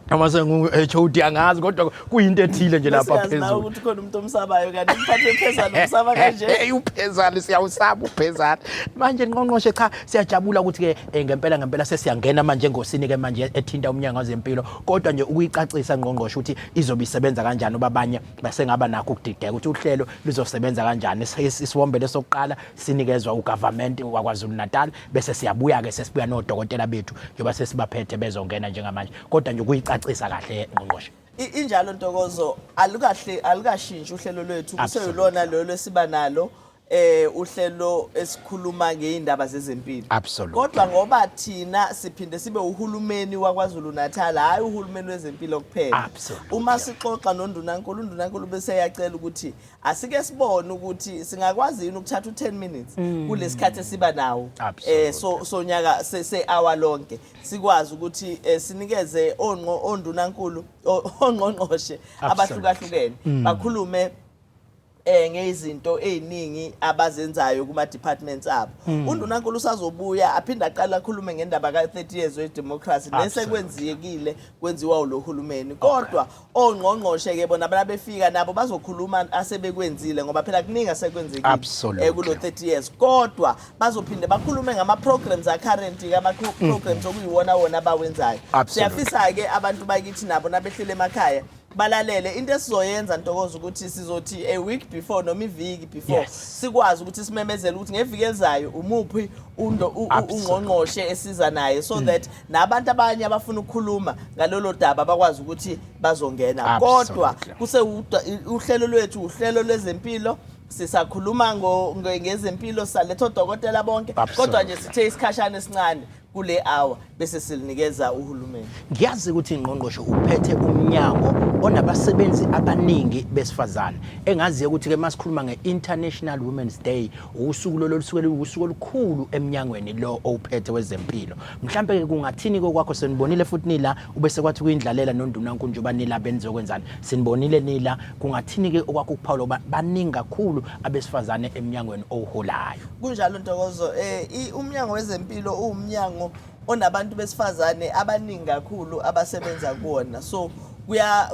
noma sengu HOD, angazi, kodwa kuyinto ethile nje lapha phezulu ukuthi khona umuntu omsabayo, kanti umphathi wephezana umsaba kanje. Hey, uphezana siyawusaba uphezana manje ngqongqoshe. Cha, siyajabula ukuthi ke ngempela ngempela sesiyangena manje engosini ke manje ethinta umnyango wezempilo, kodwa nje ukuyicacisa ngqongqoshe ukuthi izobe isebenza kanjani, obabanye basengaba nakho ukudideka ukuthi uhlelo luzosebenza kanjani. Isiwombe lesokuqala sinikezwa ugovernment wakwaZulu Natal, bese siyabuya ke sesibuya nodokotela bethu njengoba sesibaphethe bezongena njengamanje, kodwa nje ukuyicacisa kahle ngqongqoshe. Injalo Ntokozo, alukahle alukashintshi uhlelo lwethu, kuseyilona lolo esiba nalo, uhlelo esikhuluma ngeindaba zezempilo. Kodwa ngoba thina siphinde sibe uhulumeni wakwaZulu Natal, hayi uhulumeni wezempilo kuphela, uma sixoxa nondunankulu, undunankulu bese yacela ukuthi asike sibone ukuthi singakwazi yini ukuthatha u10 minutes kulesikhathi esiba nawo so sonyaka se hour lonke, sikwazi ukuthi sinikeze ondunankulu, ongqongqoshe abahlukahlukene bakhulume. Ngezinto eziningi abazenzayo kuma departments abo. Undunankulu usazobuya aphinde aqale akhulume ngendaba ka 30 years we democracy nesekwenzekile kwenziwa lo hulumeni. Kodwa ongqongqoshe ke bona befika nabo bazokhuluma asebekwenzile, ngoba phela kuningi asekwenzekile kulo 30 years. Kodwa bazophinde bakhulume ngama programs a current, ama programs okuyiwona wona abawenzayo. Siyafisa ke abantu bakithi nabo nabehlele emakhaya balalele. Into esizoyenza, Ntokozo, ukuthi sizothi a week before noma iviki before sikwazi ukuthi simemezele ukuthi ngeviki elizayo umuphi ungqongqoshe esiza naye, so that nabantu abanye abafuna ukukhuluma ngalolo daba bakwazi ukuthi bazongena. Kodwa kuse uhlelo lwethu uhlelo lwezempilo, sisakhuluma ngezempilo, saletha odokotela bonke, kodwa nje sithe isikhashana esincane kule hour bese silinikeza uhulumeni. Ngiyazi ukuthi ingqongqoshe uphethe umnyango onabasebenzi abaningi besifazane. Engaziyo ukuthi-ke masikhuluma nge-International Women's Day, usuku lolo lusuke luwusuku olukhulu emnyangweni lo owuphethe wezempilo. Mhlampe-ke kungathini-ke kwakho, senibonile futhi nila ubese kwathi kuyindlalela nondunankulu njengoba nila benizokwenzani, sinibonile nila, kungathini-ke okwakho ukuphawula ngoba baningi kakhulu abesifazane emnyangweni owuholayo? Kunjalo, Ntokozo. Umnyango wezempilo uwumnyango onabantu besifazane abaningi kakhulu abasebenza kuwona, so kuya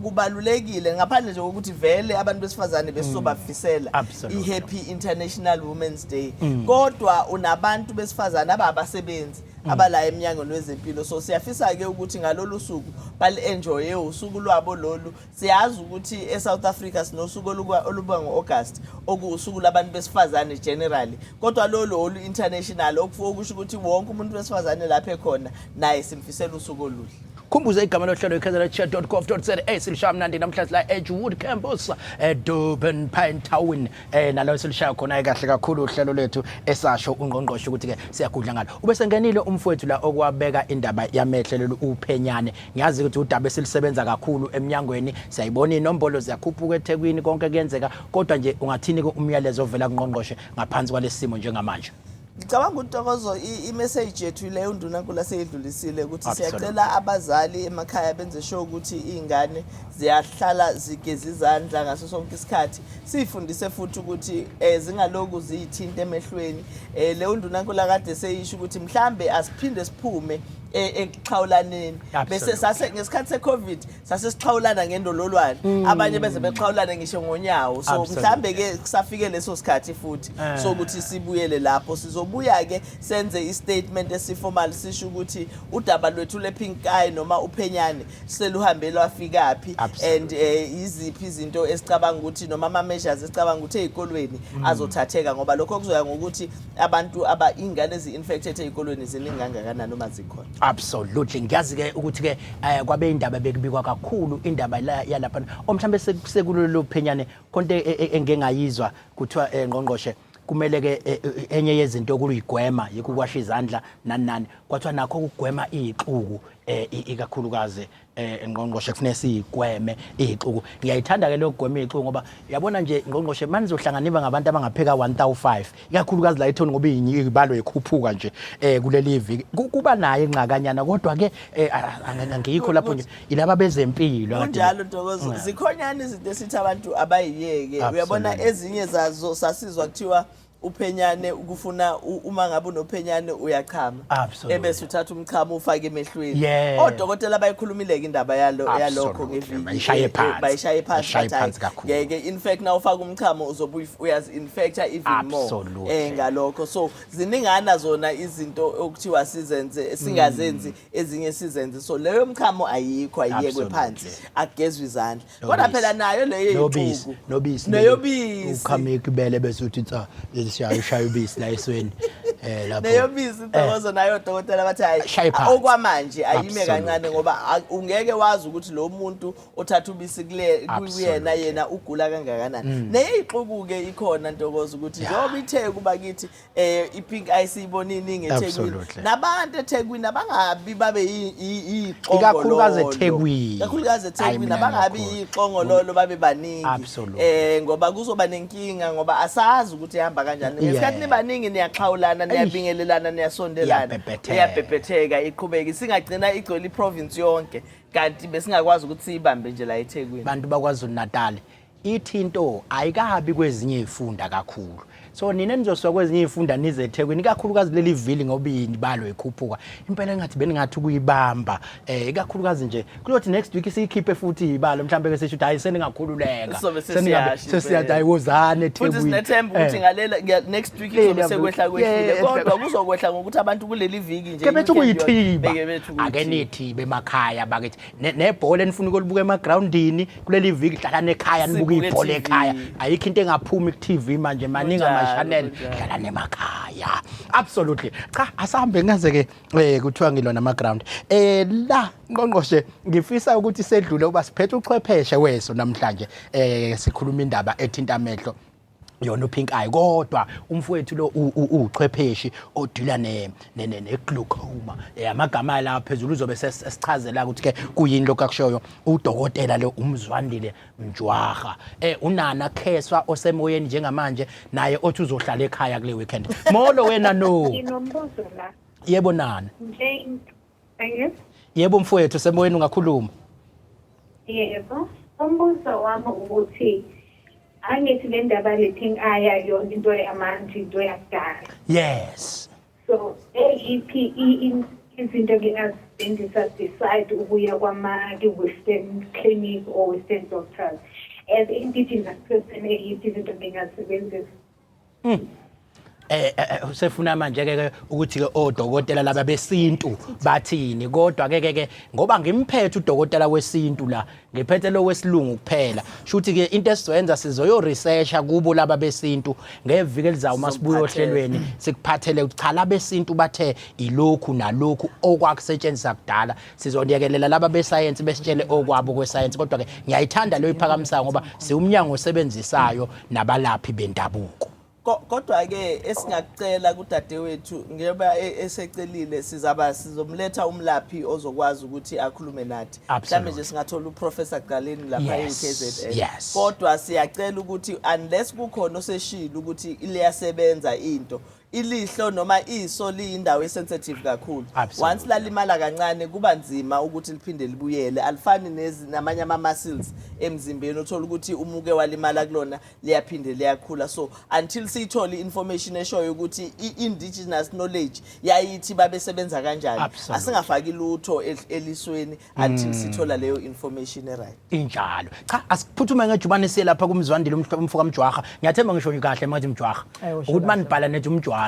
kubalulekile, ngaphandle nje kokuthi vele abantu besifazane besobafisela i-happy International Women's Day, kodwa unabantu besifazane ababasebenzi abala emnyangweni wezempilo. So siyafisa-ke ukuthi ngalolu suku bali-enjoye, usuku lwabo lolu. Siyazi ukuthi e-South Africa sinosuku oluba ngo-August, okuwusuku labantu besifazane generally, kodwa lolu olu-international, okusho ukuthi wonke umuntu wesifazane lapho ekhona naye simfisela usuku oluhle. Khumbuze igama lohlelo, ikznchair.gov.za. Silishaya mnandi namhlanje la Edgewood Campus eDurban Pinetown, nalo silishaya khona kahle kakhulu uhlelo lethu, esasho ungqongqoshe ukuthi ke siyagudla ngalo. Ube sengenile umfowethu la okwabeka indaba yamehlo, lolu uphenyane. Ngiyazi ukuthi udaba esilisebenza kakhulu eminyangweni, siyayibona inombolo ziyakhuphuka eThekwini, konke kuyenzeka, kodwa nje ungathini ke umyalezo ovela kungqongqoshe ngaphansi kwalesi simo njengamanje? Ngicabanga ukuthi, Ntokozo, i-message yethu leyo undunankulu aseyidlulisile ukuthi siyacela abazali emakhaya benze sure ukuthi iy'ngane ziyahlala zigeza izandla ngaso sonke isikhathi. Siyifundise futhi ukuthi zingaloku ziyithinta emehlweni. Leyo undunankulu akade seyisho ukuthi mhlambe asiphinde siphume ekuxhawulaneni, bese sase ngesikhathi se-Covid sase sixhawulana ngendololwane, abanye beze bexhawulane ngisho ngonyawo. So mhlambe ke kusafike leso sikhathi futhi sokuthi sibuyele lapho. Sizobuya ke senze i-statement esi-formal, sisho ukuthi udaba lwethu le-pink eye noma uphenyane seluhambe lwafikaphi and iziphi izinto esicabanga ukuthi noma ama-measures esicabanga ukuthi ey'kolweni azothatheka, ngoba lokho kuzoya ngokuthi abantu aba iy'ngane ezi-infected ey'kolweni ziningi kangakanani uma zikhona. Absolutely. Ngiyazi ke ukuthi ke kwabe indaba bekubikwa kakhulu, indaba la yalapha o mhlambe sekulolu phenyane konke engengayizwa kuthiwa, ngqongqoshe, kumele ke enye yezinto okuyigwema yikho ukwasha izandla nani nani, kwathiwa nakho ukugwema ixuku, ikakhulukazi, ngqongqoshe, kufanele siyigweme ixuku. Ngiyayithanda ke lokugwema ixuku, ngoba yabona nje, ngqongqoshe, manizohlanganiba ngabantu abangapheka 1005, ikakhulukazi la ethoni, ngoba ibalo ikhuphuka nje kuleli viki, kuba nayo ingxakanyana, kodwa ke angikho lapho nje, ilaba bezempilo Kunjalo, Ntokozo, zikhonyana izinto esithi abantu abayiyeke, uyabona. Ezinye zazo sasizwa kuthiwa uphenyane ukufuna uma ngabe unophenyane uyachama, ebese uthatha umchamo ufake emehlweni. Odokotela bayikhulumile-ke indaba yalo yalokho ngeviki. Bayishaye phansi. Bayishaye phansi. Bayishaye bathi hhayi, phansi kakhulu. Ngeke, in fact na ufaka umchamo uzobe uyazi-infecta even more ngalokho. So ziningana zona izinto okuthiwa sizenze, singazenzi, ezinye sizenze. So leyo mchamo ayikho, ayiyekwe phansi, akugezwe izandla, kodwa Nobisi. phela nayo leyo Nobisi. iy'nsuku. Nobisi. Neyobisi. Ukhameka ibele bese uthi tsa, sishaya ushaya ubisi la esweni lapho. Neyobisi, Ntokozo, nayo odokotela bathi hayi, Shaye phansi. okwamanje ayime kancane, ngoba ungeke wazi ukuthi lo muntu othatha ubisi kule kuyena yena ugula kangakanani. Neyixuku-ke ikhona, Ntokozo, ukuthi njengoba iTheku bakithi, i-pink eye siyibona iningi eThekwini, nabantu eThekwini abangabi babe Ikakhulukazi yixongololo. eThekwini. Ikakhulukazi Hayi, eThekwini, mina abangabi ngiyakhona. yixongololo babe baningi, ngoba kuzoba nenkinga, ngoba asazi ukuthi ihamba kanjani. Ngesikhathi nibaningi niyaxhawulana, niyabingelelana, niyasondelana, Iyabhebhetheka. Iyabhebhetheka, iqhubeke, singagcina igcwele i-province yonke, kanti besingakwazi ukuthi siyibambe nje la eThekwini. Bantu baKwaZulu Natal. Ithi into ayikabi kwezinye izifunda kakhulu. So nina nizosuka kwezinye izifunda nize eThekwini, ikakhulukazi leli vili ngoba ibalo ikhuphuka. Impela engathi beningathi ukuyibamba ikakhulukazi nje kuyothi next week siyikhiphe futhi ibalo, mhlawumbe ke sisho ukuthi hayi, seningakhululeka. Sizobe sesiyasho. Sesiyathi hayi, wozani eThekwini. Futhi sinethemba ukuthi ngalela next week Leli izobe sekwehla kwehlile, kodwa kuzokwehla ngokuthi abantu kuleli viki nje ke bethi i-weekend yonke, ukuyithiba. Beke bethi Ake ukuyithiba. nithibe emakhaya bakithi. Nebhola enifuna ukolibuka emagrawundini kuleli viki, hlalani ekhaya nibuke Sibuke ibhola TV. ekhaya. Ayikho into engaphumi ku-TV manje, maningi Kunjalo, ama-channel. Kunjalo. Hlalani emakhaya, absolutely. Cha, asahambe ngaze ke kuthiwa ngilona ama-ground la. Ngqongqoshe, ngifisa ukuthi sedlule uba siphethe uchwepheshe weso namhlanje, sikhuluma indaba ethinta amehlo, yona upink eye, kodwa umfowethu lo uwuchwepheshe odila ne glaucoma. Amagama la phezulu uzobe sesichazela ukuthi ke kuyini lokho akushoyo udokotela lo, uMzwandile Mjwaha. Unana Kheswa osemoyeni njengamanje naye othi uzohlala ekhaya kule weekend. Molo wena no. Nginombuzo la. Yebo nana. Nje yes. Yebo mfowethu, semoyeni, ungakhuluma. Yebo. Umbuzo wami ukuthi angithi le ndaba le pink eye yona into yamanje, into yakudala. So eyiphi izinto engingazisebenzisa beside ukuya kwama-western clinic or western doctors? As indigenous person, eyiphi izinto engingazisebenzisa? Usefuna manje ke ukuthi ke odokotela laba besintu bathini, kodwa ke ngoba ngimphethe udokotela wesintu la, ngiphethe lo wesilungu kuphela, shuthi ke into esizoyenza sizoyo researcha kubo laba besintu ngeviki elizayo masibuye Sizokuphathela. ohlelweni, sikuphathele ukuthi cha, labesintu bathe ilokhu nalokhu okwakusetshenziswa kudala. Sizoniyekelela laba besayensi besitshele okwabo kwesayensi, kodwa ke ngiyayithanda leyo iphakamisayo ngoba siwumnyango osebenzisayo nabalaphi bendabuko. Kodwa ke esingakucela kudadewethu, njengoba esecelile, sizaba sizomletha umlaphi ozokwazi ukuthi akhulume nathi. Mhlawumbe nje singathola uProfessor Galeni lapha e-UKZN. Kodwa siyacela ukuthi unless kukhona oseshilo ukuthi liyasebenza into, ilihlo noma iso liyindawo esensitive kakhulu. Once lalimala kancane kuba nzima ukuthi liphinde libuyele. Alifani namanye ama-muscles emzimbeni, uthola ukuthi umuke walimala kulona liyaphinde liyakhula. So until siyithole i-information eshoyo ukuthi i-indigenous knowledge yayithi babesebenza kanjani, asingafaki lutho elisweni until sithola leyo information e-right. Injalo. Cha, asiphuthume ngejubane siye lapha kuMzwandile umfoka Mjwaha. Ngiyathemba ngisho kahle manje, Mjwaha. Usho Ukuthi kahle. manibhala nethi umjwara.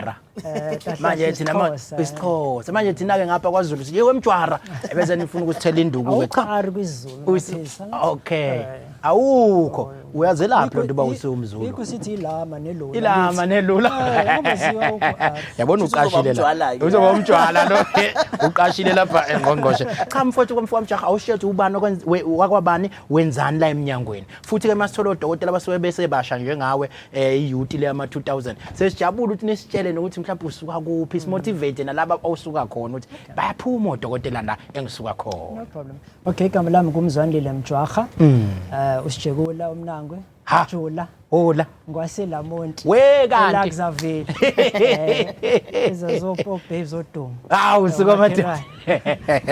Kahle Manje kahle thina isiXhosa, eh. isiXhosa. Manje thina ke ngapha kwaZulu siye wemjwara. Ebese nifuna ukusithela induku ke. Cha. Awukho R kwisiZulu. Mathisa. Okay. Awukho. Awukho. Uyazelaphi lo nto uba usiwumZulu? Yikho sithi ilama nelula. Ilama nelula. Ngoba awukho R. Yabona, Futhi uzoba uqashile la. umjwala-ke. Uzoba umjwala lo. Uqashile lapha engqongqoshe. Cha mfowethu, komfowethu Mjaha, awushethe ubani wakwabani, wenzani la eminyangweni. Futhi ke masithola odokotela abasuke besebasha njengawe, iyouth le yama 2000. Sesijabula ukuthi nisitshele nokuthi mhlawumbe usuka kuphi, simotivate nalaba osuka khona ukuthi bayaphuma odokotela la engisuka khona. No problem. Okay, igama lami nguMzwandile Mjwaha. Usijekula umnangwe. Ha. Jula. Hola. NgwaseLamonti. We kanti. ELuxaville. Ezazopo babes odumo. Hawu, suka madoda.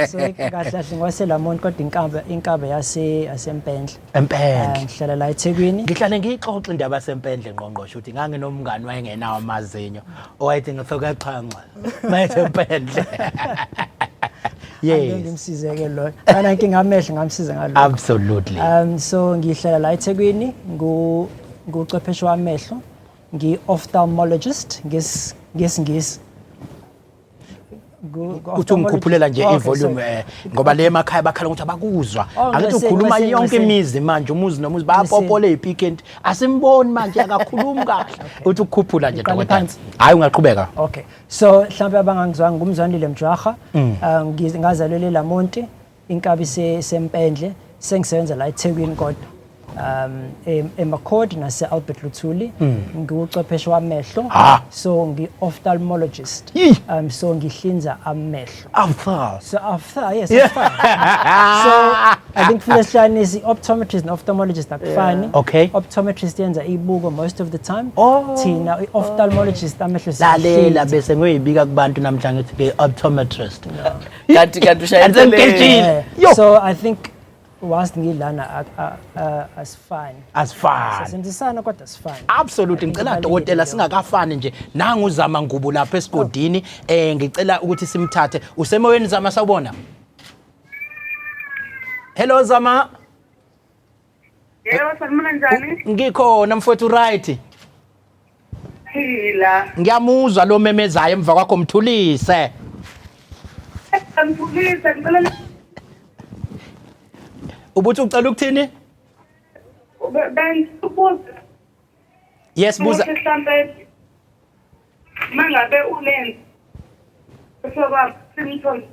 So kahle kahle ngwaseLamonti, kodwa inkaba yase yaseMpendle. Empendle. Ngihlala la eThekwini. Ngihlale ngiyixoxa indaba yaseMpendle, ngqongqoshe, ukuthi nganginomngani wayengenawo amazinyo owayethi ngithoka xhanxa mayethe Empendle. Angeke ngimsize-ke loyo. Kana inkinga amehlo, ngamsiza ngalokho. So ngihlala la eThekwini, nguchwepheshe wamehlo, ngi-ophthalmologist ngesiNgisi. Uthi ungikhuphulela nje Okay, ivolume sorry. ngoba le emakhaya bakhala ukuthi abakuzwa. Oh, Angithi ukhuluma ngase- yonke imizi manje, umuzi nomuzi bayapopola ipikenti, asimboni manje, akakhulumi kahle. Uthi ukukhuphula nje, Ngiqale dokotela. phansi. Hayi, ungaqhubeka. Okay. So mhlawumbe abangangizwanga, nguMzwandile Mjwaha. Ngazalelwa eLamonti, inkabi seMpendle, sengisebenza la eThekwini kodwa. eMcCord nase Albert Luthuli, ngiwuchwepheshe wamehlo. Ah. So ngi-ophthalmologist. Yee. So ngihlinza amehlo. Awuthal. So after, yes, after. So I think kufanele sihlukanise i-optometrist ne-ophthalmologist, akufani. Optometrist yenza ibuko most of the time. Oh. Thina i-ophthalmologist amehlo Lalela, siyahlinza. bese ngiyoyibika kubantu namhlanje ngithi ke optometrist. Kanti ushayelele. Kanti sengigejile. Yeah. Yo. So I think Whilst ngilana asifani. Asifani. Sisebenzisana kodwa asifani. Absolutely. Ngicela dokotela singakafani nje, nangu uZama Ngubo lapha esigodini, ngicela ukuthi simthathe. Usemoyeni Zama, sawubona. Hello Zama. Yebo, sanibona, njani? Ngikhona mfowethu, right. Phila. Ngiyamuzwa lo memezayo emva kwakho, mthulise. Ngithulise, ngicela Ubuthi ucela ukuthini? Bengikubuza Yes, buza. Ukuthi mhlampe mangabe unenzi soba symptoms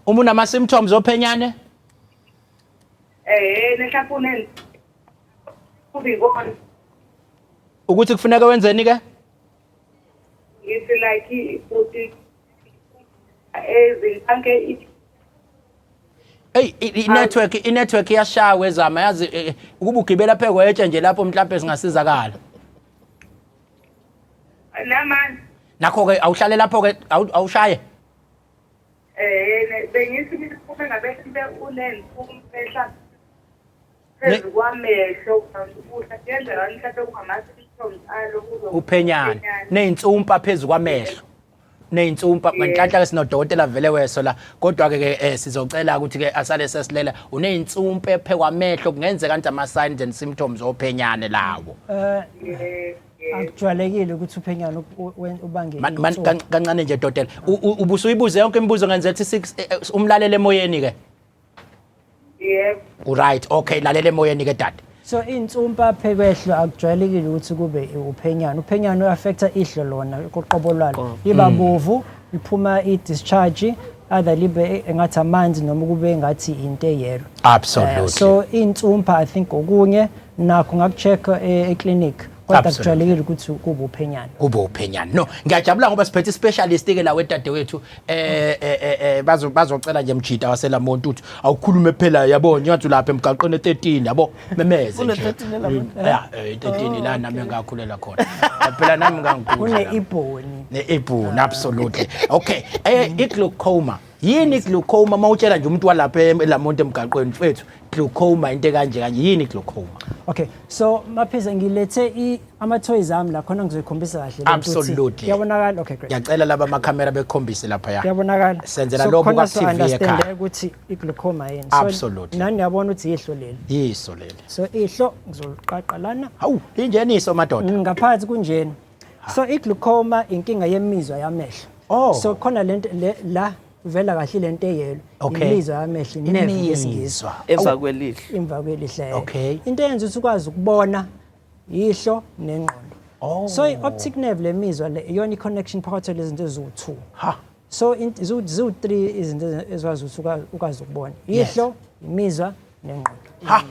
Uma unama symptoms ophenyane? Mhlampe unenzi kubikona Ukuthi kufuneka wenzeni ke? Ngithi like futhi ezinkanke. Hey, i-network iyashaya wezama, yazi ukuba ugibela phe kwetshe nje lapho mhlawumbe singasizakala. Namanje Nakho ke awuhlale lapho ke, awushaye. Bengithi uma ngabe mhlampe unenzi phezu kwamehlo ukudla kuyenzeka mhlampe kungama-symptoms alo kuzo Uphenyane neyinsumpa phezu kwamehlo, neyinsumpa. Ngenhlanhla ke sinodokotela vele weso la, kodwa ke sizocela ukuthi ke asale sesilela. Uneyinsumpa ephe kwamehlo, kungenzeka kanti ama signs and symptoms ophenyane lawo. Akujwayelekile ukuthi uphenyane ubange insumpa. Kancane nje dokotela, ubusuyibuze yonke imibuzo ngenzela ukuthi umlalele emoyeni ke? Yebo. Right, okay, lalela emoyeni ke dade. So insumpa phekwehlo akujwayelekile ukuthi kube uphenyane. Uphenyane u-affecta ihlo lona koqobo lwalo, liba bovu, liphuma i-discharge, either libe engathi amanzi noma kube engathi into eyellow. So insumpa, I think okunye nakho ngaku-check e-clinic, kodwa akujwayelekile ukuthi kube uphenyane. Kube uphenyane. No, ngiyajabula ngoba siphethe specialist ke la wedadewethu. Bazocela nje mjida waselamonti uthi awukhulume phela, yabo, nyathi lapha emgaqweni e13, yabo, memeze Kune nje. 13 eLamonti? Ya, 13 la nami ngakhulela khona phela, nami ngangikudla Kune la. Ibhoni. Ne-ibhuni, absolutely. Okay, i-glaucoma yini? I-glaucoma, mawutshela nje umuntu walapha eLamonti emgaqweni, mfethu, glaucoma into ekanje kanje, yini i-glaucoma? Okay, so Maphisa, ngilethe ama-toys ami la khona, ngizoyikhombisa kahle le nto ukuthi kuyabonakala. Okay, great. Ngiyacela laba amakhamera bekhombise lapha ya. Kuyabonakala. Senzela So lokhu khona kwa so TV understand ekhaya. Ukuthi i-glaucoma yini. So nani niyabona ukuthi ihlo leli. Yiso leli. So ihlo ngizoliqaqa lana. Hawu, linjeniso madoda. Ngaphansi kunjena. So i-glaucoma inkinga yemizwa yamehlo. So khona lento le la vela kahle lento eyellow. Imizwa yamehlo, nerve yesiNgisi. Imizwa. Emva kwelihlo. Emva kwelihlo. Into eyenza ukuthi ukwazi ukubona ihlo nengqondo. So i-optic nerve, le mizwa le, iyona i-connection phakathi kwalezi zinto eziwu-2. So ziwu-3 izinto ezikwazi ukuthi ukwazi ukubona. Ihlo, imizwa nengqondo.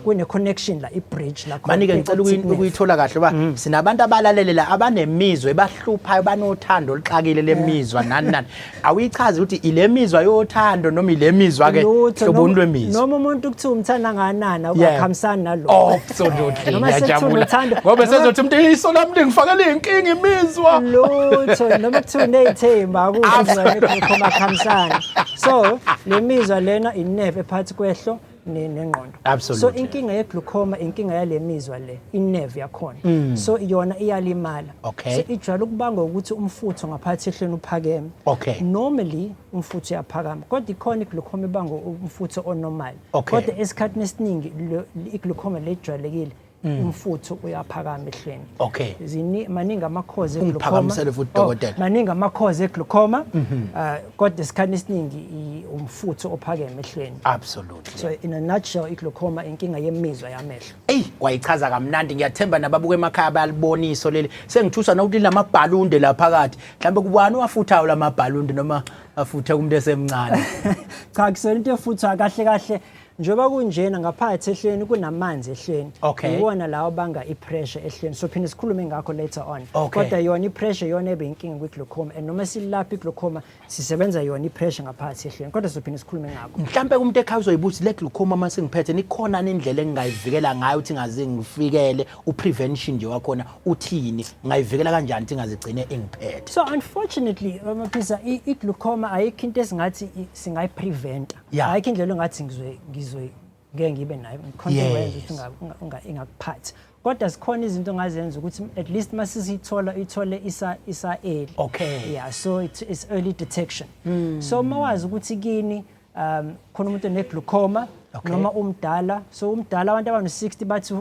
Kune-connection la, i-bridge la khona, Mani-ke ngicela i-optic nerve. Ukuyithola kahle uba sinabantu abalalele la abanemizwa ebahluphayo, banothando oluxakile lemizwa, nani nani. Awuyichazi ukuthi ile mizwa yothando noma ile mizwa ke Lutho, hloboni lwemizwa? Noma umuntu kuthiwa umthanda kangakanani, akuhambisani nalokho. Oh, absolutely. Noma sekuthiwa Ngiyajabula. unothando- Ngoba sezothi umuntu, iso lami lingifakele iy'nkinga imizwa. Lutho, noma kuthiwa uney'themba, akusho ukuthi akuhambisani. So le mizwa lena i-nerve ephakathi kwehlo nengqondo. So inkinga ye-glaucoma, inkinga yale mizwa le, i-nerve yakhona. So yona iyalimala. So ijwayele ukubangwa ukuthi umfutho ngaphakathi ehlweni uphakeme. Normally umfutho uyaphakama, kodwa ikhona i-glaucoma ibangwa umfutho onormal. Kodwa esikhathini esiningi i-glaucoma le ejwayelekile, umfutho uyaphakama ehlweni. Maningi ama-cause e-glaucoma. Ungiphakamisele futhi, Oh, dokotela. maningi ama-cause e-glaucoma, kodwa esikhathini esiningi umfutho ophakeme ehlweni. So in a nutshell, i-glaucoma inkinga yemizwa yamehlo. Eyi, wayichaza kamnandi. Ngiyathemba nababuka emakhaya bayalibona iso leli. Sengithuswa nokuthi linamabhalunde la phakathi. Mhlawumbe kubani owafuthayo lamabhalunde noma afuthe kumuntu esemncane? Cha, kusona into efuthwa kahle kahle. Njengoba kunjena ngaphakathi ehlweni kunamanzi ehlweni. Iwona lawo banga i-pressure ehlweni. So phinde sikhulume ngakho later on. Kodwa yona i-pressure yona ebe inkinga kwi-glaucoma, and noma silapha i-glaucoma sisebenza yona i-pressure ngaphakathi ehlweni. Kodwa sophinde sikhulume ngakho. Mhlambe umuntu ekhaya uzoyibuza le glaucoma mase ngiphethe, nikhona indlela engingayivikela ngayo ukuthi ngaze ngifikele, u-prevention nje wakhona uthini, ngayivikela kanjani ukuthi ingazigcine ingiphethe? So unfortunately, Maphisa, i-glaucoma ayikho into esingathi singayipreventa. Ayikho indlela ongathi ngizwe ngeke ngibe nayo, khona into engayenza ukuthi ingakuphathi, kodwa zikhona izinto ongazenza ukuthi at least masisithola ithole isa early. Yeah, so it's early detection. So mawazi ukuthi kini khona umuntu one-glaucoma noma umdala, so umdala, abantu abano-60 bathi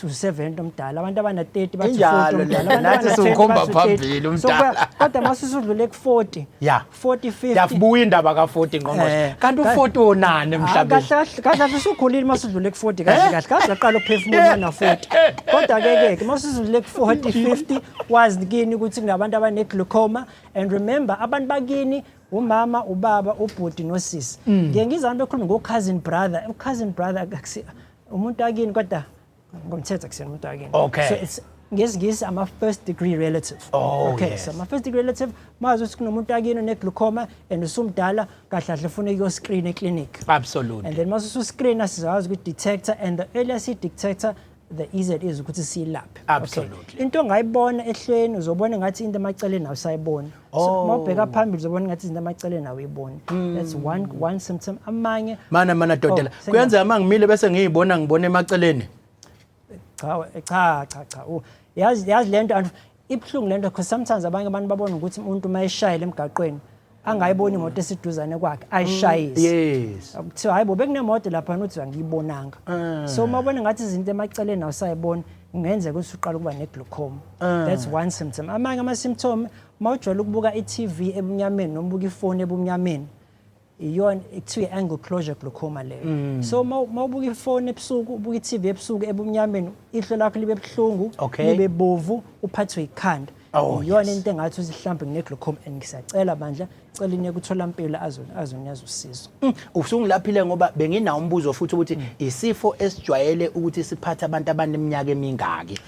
u-70 omdala, abantu abana-30 bathi Injalo 40 omdala, le, abantu nathi abana-20 siwukhomba bathi u-30. phambili So, umdala. Kodwa masusudlule ku-40, 40, 50. Yabuya indaba ka-40, ngqongqoshe. Kanti u-40 wonani emhlabeni? Kahle kahle kahle kahle usukhulile masudlule ku-40, kahle kahle kahle aqala ukuphefumula na-40. Kodwa ke ke masudlule ku-40, 50, wazi kini ukuthi kunabantu abane-glaucoma. And remember, abantu bakini umama, ubaba, ubhuti nosisi. Ngiye ngizwa abantu bekhuluma ngo-cousin brother. U-cousin brother umuntu akini, kodwa ngomthetho akusiyena umuntu akini. So it's ngesiNgisi ama-first degree relative. Okay, so ama-first degree relative, mazi ukuthi kunomuntu akini one-glaucoma and usumdala, kahle kahle ufuna ukuyo-screen eclinic. And then mase usu-screena, sizakwazi ukuthi-detecta, and the earlier si-detecta, the easier it is ukuthi siyilaphe. Into ongayibona ehlweni, uzobona ngathi into emaceleni awusayiboni. So uma ubheka phambili, uzobona ngathi izinto emaceleni awuyiboni. That's one symptom. Amanye Mana dodela. Oh, Kuyenzeka uma ngimile bese ngiyibona, ngibona emaceleni? Cha cha cha cha. Yazi lento ibuhlungu lento, because sometimes abanye abantu babona ukuthi umuntu uma eshayela emgaqweni angayiboni imoto esiduzane kwakhe, ayishayise. Kuthiwa, "Hayibo, bekunemoto lapha," uthi, "Angiyibonanga." So uma ubona ngathi izinto emaceleni awusayiboni, kungenzeka ukuthi uqala ukuba ne-glaucoma. That's one symptom. Amanye ama-symptom, uma ujwayele ukubuka i-TV ebumnyameni noma ubuka ifoni ebumnyameni, iyona kuthiwa i-angle closure glaucoma leyo. So uma ubuka ifoni ebusuku, ubuka i-TV ebusuku ebumnyameni, ihlo lakho libe buhlungu, libe bovu, uphathwe ikhanda. Iyona into engathi ukuthi mhlawumbe ngine-glaucoma, and ngisacela bandla, cela niye kutholampilo azoniyaza usizo. Usungilaphile ngoba benginawo umbuzo futhi ukuthi isifo esijwayele ukuthi siphathe abantu abaneminyaka emingaki,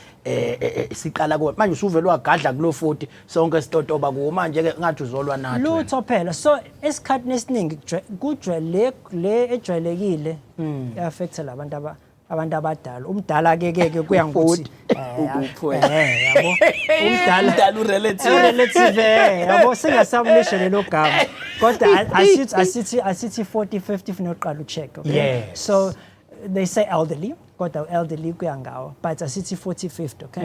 siqala kuwo manje? Usuvele wagadla kulo 40, sonke sitotoba kuwo manje ke, ngathi uzolwa nathi wena. Lutho phela. So esikhathini esiningi kujwayele le ejwayelekile i-affecta labantu abantu abadala. Umdala ke ke ke kuya ngokuthi Ukuphi wena? Yabo, umdala. Umdala u-relative. Relative, yabo, singasabulishe lelo gama, kodwa asithi 40, 50 funa uqala u-check, okay? So they say elderly, kodwa elderly kuya ngawo, but asithi 40, 50, okay?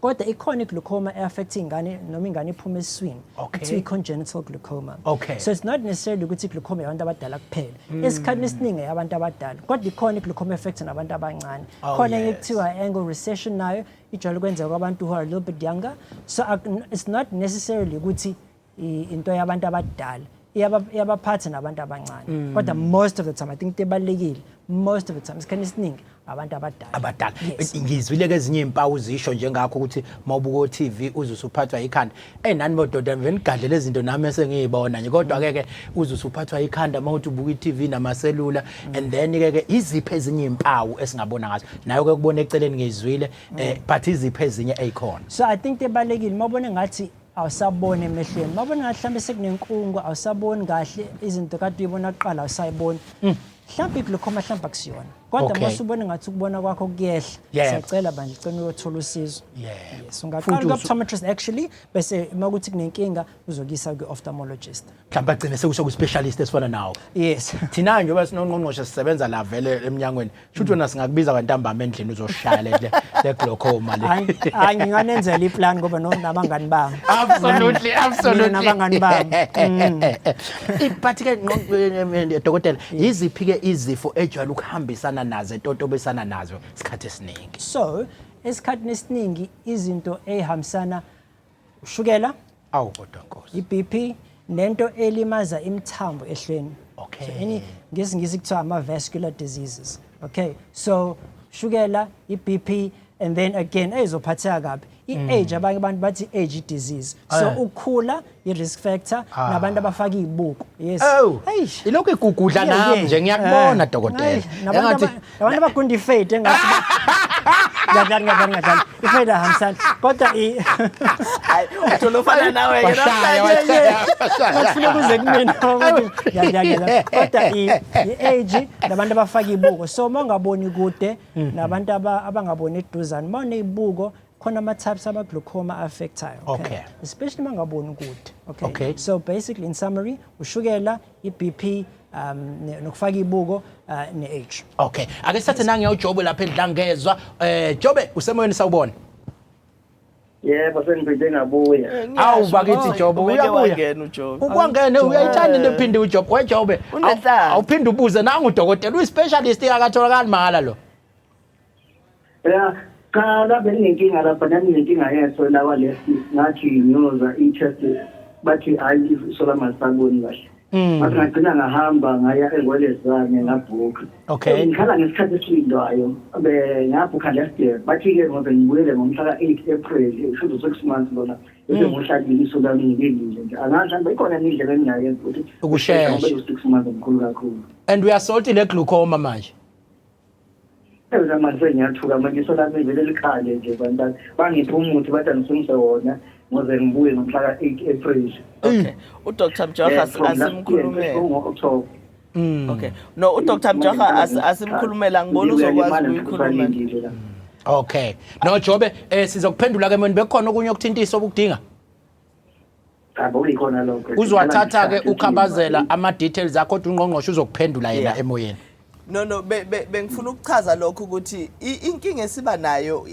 Kodwa ikhona i-glaucoma e-affect ingane noma ingane iphuma esiswini. Kuthiwa i-congenital glaucoma. So it's not necessarily ukuthi i-glaucoma yabantu abadala kuphela. Esikhathini esiningi yabantu abadala, kodwa ikhona i-glaucoma affect nabantu abancane. Khona enye kuthiwa angle recession, nayo ijwayele ukwenzeka kwabantu who are a little bit younger. So it's not necessarily ukuthi into yabantu abadala, iyabaphatha nabantu abancane, kodwa most of the time, I think into ebalulekile, most of the time, isikhathi esiningi abantu abadala. Abadala. Yes. Ngizwile ke ezinye izimpawu zisho njengakho ukuthi mawubuka o-TV uze usuphathwa ikhanda. Nani bododa, mve nigadle lezi zinto nami esengiyibona nje, kodwa ke ke uze usuphathwa ikhanda mawuthi ubuka i-TV namaselula. And then ke ke iziphi ezinye izimpawu esingabona ngazo? Nayo ke kubona eceleni ngizwile, but iziphi ezinye ezikhona? So I think ebalulekile, mawubona ngathi awusaboni emehlweni, mawubona ngathi mhlawumbe sekunenkungu, awusaboni kahle, izinto kade uyibona kuqala awusayiboni, mhlawumbe i-glaucoma, mhlawumbe akusiyona, kodwa masubona ngathi ukubona kwakho kuyehla, siyacela bandla, cela uyothola usizo. Yes, ungaqala Futhi ku-optometrist actually, bese uma kuthi kunenkinga uzokuyisa kwi-ophthalmologist. Mhlawumbe agcine sekusho ku-specialist esifana nawo. Yes. Thina njengoba sinongqongqoshe sisebenza la vele eminyangweni, shuthi wena singakubiza kwantambama endlini uzoshaya le glaucoma le. Hayi, nginganenzela i-plan ngoba nabangani bami. Absolutely. Mina nabangani bami. But ke dokotela, yiziphi ke izifo ejwayele ukuhambisana nazo, etotobisana nazo isikhathi esiningi? So esikhathini esiningi izinto ey'hambisana, ushukela, Awu kodwa Nkosi. i-BP, nento elimaza imithambo ehlweni. So any, ngesiNgisi kuthiwa ama-vascular diseases, okay? So shukela, i-BP, and then again eyizophatheka kabi, i-age. Abanye abantu bathi age disease, so ukukhula i-risk factor, nabantu abafaka iy'buko, yes. Oh, Eish. Ilokhu igugudla nami nje ngiyakubona, dokotela. Nabantu nabantu abagunda i-fade engathi ngadlali ngadlali ngadlali, i-fade ahambisani, kodwa Hayi, uthola ufana nawe ke Washaya, namhlanje. washaya, washaya. Ngifuna kuze kumina ukuthi ngiyadlala ngiyadlala, kodwa i-age nabantu abafaka ibuko. So uma ungaboni kude nabantu abangaboni eduzane, uma uneyibuko, khona ama-types ama-glaucoma affectayo, especially uma ungaboni kude, okay? So basically, in summary, ushukela, i-BP. Nokufaka ibuko ne-age. Okay, ake sithathe nange uJobe lapha eDlangezwa. Jobe, usemoyeni, sawubona. Yebo, sengiphinde ngabuya. Awu bakithi Jobe, uyabuya. Wangena uJobe. Ukwangene uyayithanda into ephinde uJobe. WeJobe, Unenhlanhla. Awuphinde ubuze nangu udokotela, uyi-specialist, akatholakali mahhala lo. Ya, cha, la benginenkinga lapha nami, nginenkinga yeso la kwalesi, ngathi ngiyoza i-test, bathi hayi, iso lami alisaboni kahle. Ngathi ngagcina ngahamba ngaya eNgwelezane ngabhukha. Ngikhala ngesikhathi esilindwayo, be ngabhukha last year, bathi-ke ngoze ngibuyele ngomhla ka-8 April, kusho 6 months lona bese ngohlalile iso lami ngilindile nje. Angazi mhlawumbe ikhona indlela engingayenza ukuthi Ukushesha. Ngoba u-6 months mkhulu kakhulu. And uyasolti le glaucoma manje? Eza manje sengiyathuka manje, iso lami vele likhale nje, bantu bangipha umuthi, bathi angisungise wona ngoze ngibuye ngomhla ka-8 April. Okay, uDr Mjoha asimkhulumele. Ngo-October. Okay, no, uDr Mjoha asimkhulumela, ngibona uzokwazi ukuyikhuluma. Okay. No Jobe, sizokuphendula ke mina, bekukhona okunye okuthintisa obukudinga? Cha, bokuyikhona lokho. Uzowathatha ke ukhabazela ama details akho, kodwa ungqongqoshe uzokuphendula yena emoyeni. No, bengifuna ukuchaza lokho ukuthi inkinga esiba nayo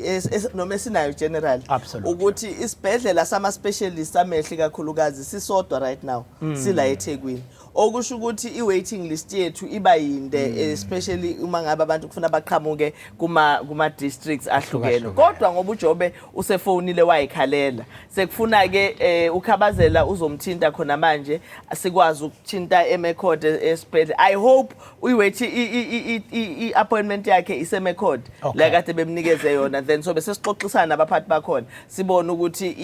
noma esinayo general ukuthi isibhedlela sama specialists amehlo kakhulukazi sisodwa right now, sila eThekwini, okusho ukuthi i-waiting list yethu iba yinde, especially uma ngabe abantu kufuna baqhamuke kuma districts ahlukene. Kodwa ngoba uJobe usefonile wayikhalela, sekufuna ke ukhabazela uzomthinta khona manje, sikwazi ukuthinta eMcCord esibhedlela. I hope uyiwait i-appointment yakhe iseMcCord la kade bemnikeze yona, then so bese sixoxisana nabaphathi bakhona, sibone ukuthi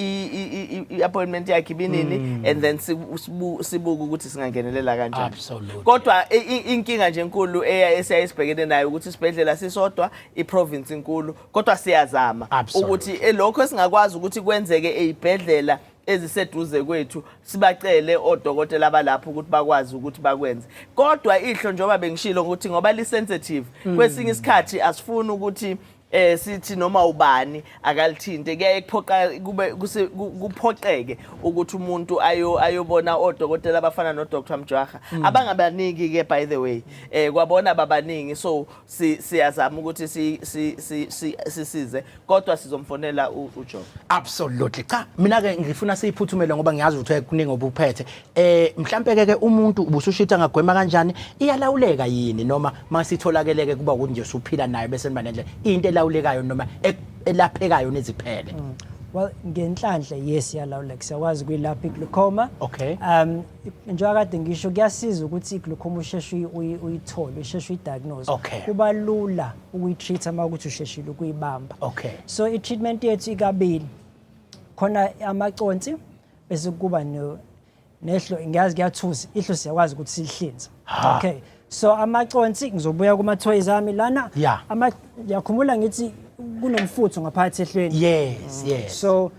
i-appointment yakhe ibinini, and then sibuke ukuthi singangenelela kanjani. Kodwa inkinga nje enkulu esiyaye sibhekene nayo ukuthi isibhedlela sisodwa, i-province inkulu, kodwa siyazama ukuthi lokho esingakwazi ukuthi kwenzeke ey'bhedlela eziseduze kwethu, sibacele odokotela abalapho ukuthi bakwazi ukuthi bakwenze. Kodwa ihlo, njengoba bengishilo ukuthi ngoba li-sensitive, kwesinye isikhathi asifuni ukuthi sithi noma ubani akalithinte, kuyaye kuphoqa kube kuphoqeke ukuthi umuntu ayobona odokotela abafana no Dr Mjwaha, abangabaningi ke by the way, kwabona babaningi. So siyazama ukuthi si si si sisize, kodwa sizomfonela uJob. Absolutely. Cha, mina ke ngifuna siyiphuthumele ngoba ngiyazi ukuthi kuningi obuphethe. Mhlambe ke umuntu ubusushitha ngagwema kanjani? Iyalawuleka yini, noma masitholakeleke kuba ukuthi nje usuphila nayo bese niba nendlela, into elawulekayo noma elaphekayo neziphele? Well, ngenhlanhla, yes, iyalawuleka. Siyakwazi ukuyilapha i-glaucoma. Njengoba kade ngisho, kuyasiza ukuthi i-glaucoma usheshe uyithole, usheshe uyidiagnose. Kuba lula ukuyi-treat uma ukuthi usheshile ukuyibamba. So i-treatment yethu ikabili. Khona amaconsi, bese kuba nehlo. Ngiyazi kuyathusa, ihlo siyakwazi ukuthi silihlinze. Okay. So amaconsi, ngizobuya kuma toys ami lana. Ama ngiyakhumbula ngithi kunomfutho ngaphakathi ehlweni. So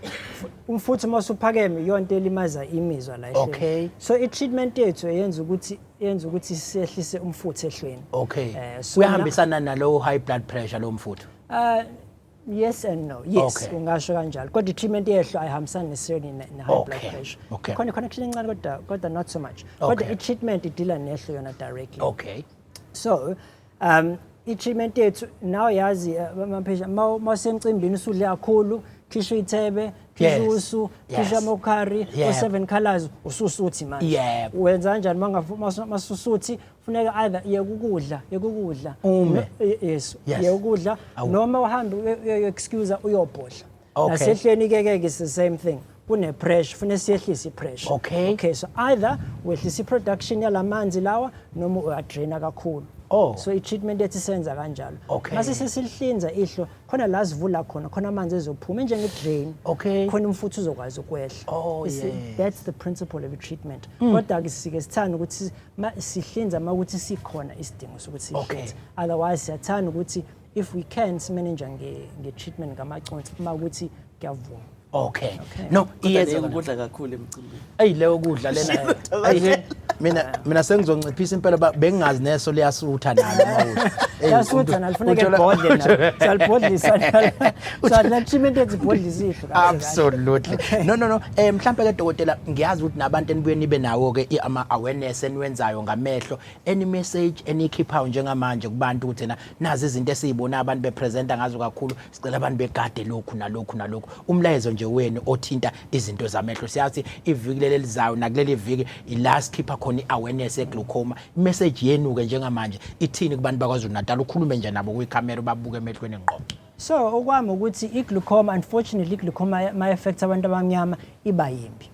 umfutho uma usuphakeme, iyonto elimaza imizwa la ehlweni. So i-treatment yethu yenza ukuthi sehlise umfutho ehlweni. So Uyahambisana nalo high blood pressure lo mfutho? Yes and no. Yes, ungasho kanjalo. Kodwa i-treatment yehlo ayihambisani necessarily ne-high blood pressure. Khona connection encane, kodwa not so much. Kodwa i-treatment idila nehlo yona directly. So, i-treatment yethu nawe yazi, ama-patient mawusemcimbini usudle kakhulu, khishwa ithebe, khishwa usu, khishwa amakhari, o-seven colors, ususuthi manje. Wenza kanjani masusuthi? Funeka either yeka ukudla. Ume. Yes, yeka ukudla Awu. noma uhambe uyo-excuse uyobhodla. Nasehlweni ke it's the same thing. Kune pressure, fune siyehlise i-pressure. Okay, so either wehlisa i-production yalamanzi lawa noma uyadraina kakhulu. So i-treatment yethu isenza kanjalo. Mase sesilihlinza ihlo, khona la sivula khona, khona amanzi ezophuma njenge-drain. Khona umfutho uzokwazi ukwehla. That's the principle of i-treatment. Kodwa-ke sike sithanda ukuthi sihlinza uma ukuthi sikhona isidingo sokuthi sihlinze. Otherwise siyathanda ukuthi if we can simanage nge-treatment ngamaconsi uma ukuthi kuyavuma. Okay. No, iyeza ukudla kakhulu emcimbini. Ey, leyo kudla lena. Ayi. Mina sengizonciphisa impela, bengingazi neso liyasutha nalo mawuthi. Liyasutha nalo, funeka libhodle nalo. Siyalibhodlisa nalo. Sadla treatment ethi ibhodlisa ihlo kahle kahle. Absolutely. No. Mhlambe ke dokotela, ngiyazi ukuthi nabantu enibuye nibe nawo ke ama awareness eniwenzayo ngamehlo. Any message enikhiphayo njengamanje kubantu ukuthi na nazi izinto esizibona abantu bepresenta ngazo kakhulu, sicela abantu begade lokhu nalokhu nalokhu. Umlayezo nje wenu othinta izinto zamehlo. Siyazi iviki leli elizayo nakuleli viki ila sikhipha khona i-awareness ye-glaucoma. Message yenu ke njengamanje ithini kubantu bakwaZulu Natal? Ukhulume nje nabo kwikhamera, babuke emehlweni ngqo. So okwami ukuthi i-glaucoma, unfortunately, i-glaucoma ma affect abantu abamnyama iba yimbi.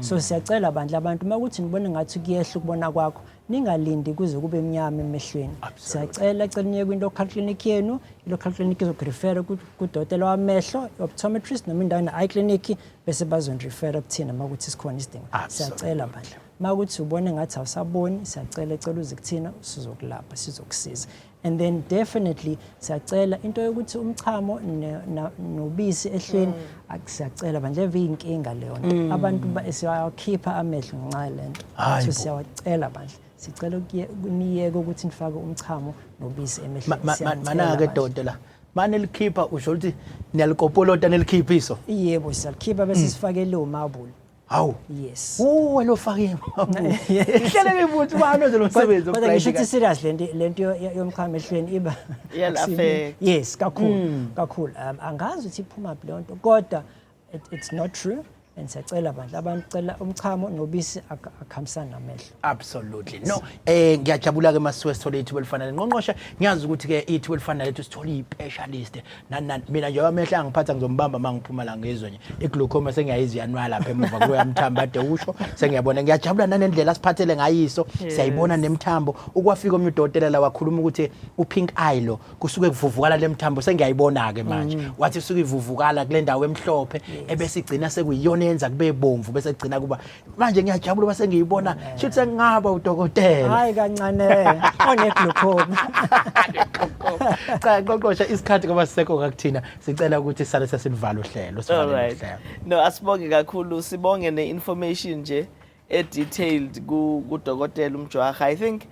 So siyacela bandla abantu, uma kuthi nibone ngathi kuyehla ukubona kwakho, ningalindi kuze kube mnyama emehlweni. Siyacela, cela niye kwi-local clinic yenu. I-local clinic izokurefera kudokotela wamehlo, optometrist, noma indawo ene-eye clinic, bese bazonirefera kuthina uma kuthi sikhona isidingo. Siyacela bandla, uma kuthi ubone ngathi awusaboni, siyacela, cela uze kuthina, sizokulapha, sizokusiza. And then definitely siyacela into yokuthi umchamo nobisi ehlweni, siyacela bandla, eve iyinkinga leyo nto. Abantu siyawakhipha amehlo ngenxa yale nto. Hayi So bo. siyawacela bandla, sicela niyeke ukuthi nifake umchamo nobisi emehlweni. Siyacela Mana-ke bandla. dokotela, mane likhipha, usho ukuthi niyalikopolota nelikhipha iso? Yebo, siyalikhipha bese sifake leyo mabula. Hawu. Yes. Uwe lofake ihleleke futhi bani lo msebenzi. Kodwa ngisho ukuthi serious lento yomchamo ehlweni iba Iyal-affect. Yes, kakhulu kakhulu. Angazi ukuthi iphuma phi leyo nto, kodwa it's not true and siyacela bandla abantu, cela umchamo nobisi akuhambisani namehlo. Absolutely. No, ngiyajabula ke masiwe sithole ithuba elifanele. Ngqongqoshe, ngiyazi ukuthi ke ithuba elifanele lethu sithole i-specialist. Nani nani, mina nje amehlo angiphatha ngizombamba mangiphuma la ngizwe nje. I-glaucoma sengiyayizwa iyanwaya lapha emuva kuloya mthambo ade usho, sengiyabona. Ngiyajabula nanendlela asiphathele ngayiso. Siyayibona nemthambo. Ukwafika omnye udokotela la wakhuluma ukuthi u-pink eye lo kusuke kuvuvukala lemthambo, sengiyayibona ke manje. Wathi isuke ivuvukala kule ndawo emhlophe ebese igcina sekuyiyona yenza kube bomvu, bese igcina kuba manje ngiyajabula bese ngiyibona, shuthi sengingaba udokotela. Hayi kancane, one-glaucoma. Cha Ngqongqoshe, isikhathi ngoba sisekho kakuthina, sicela ukuthi sale sesilivala uhlelo, sivale uhlelo. No, asibonge kakhulu, sibonge ne-information nje e-detailed kudokotela uMjwaha. I think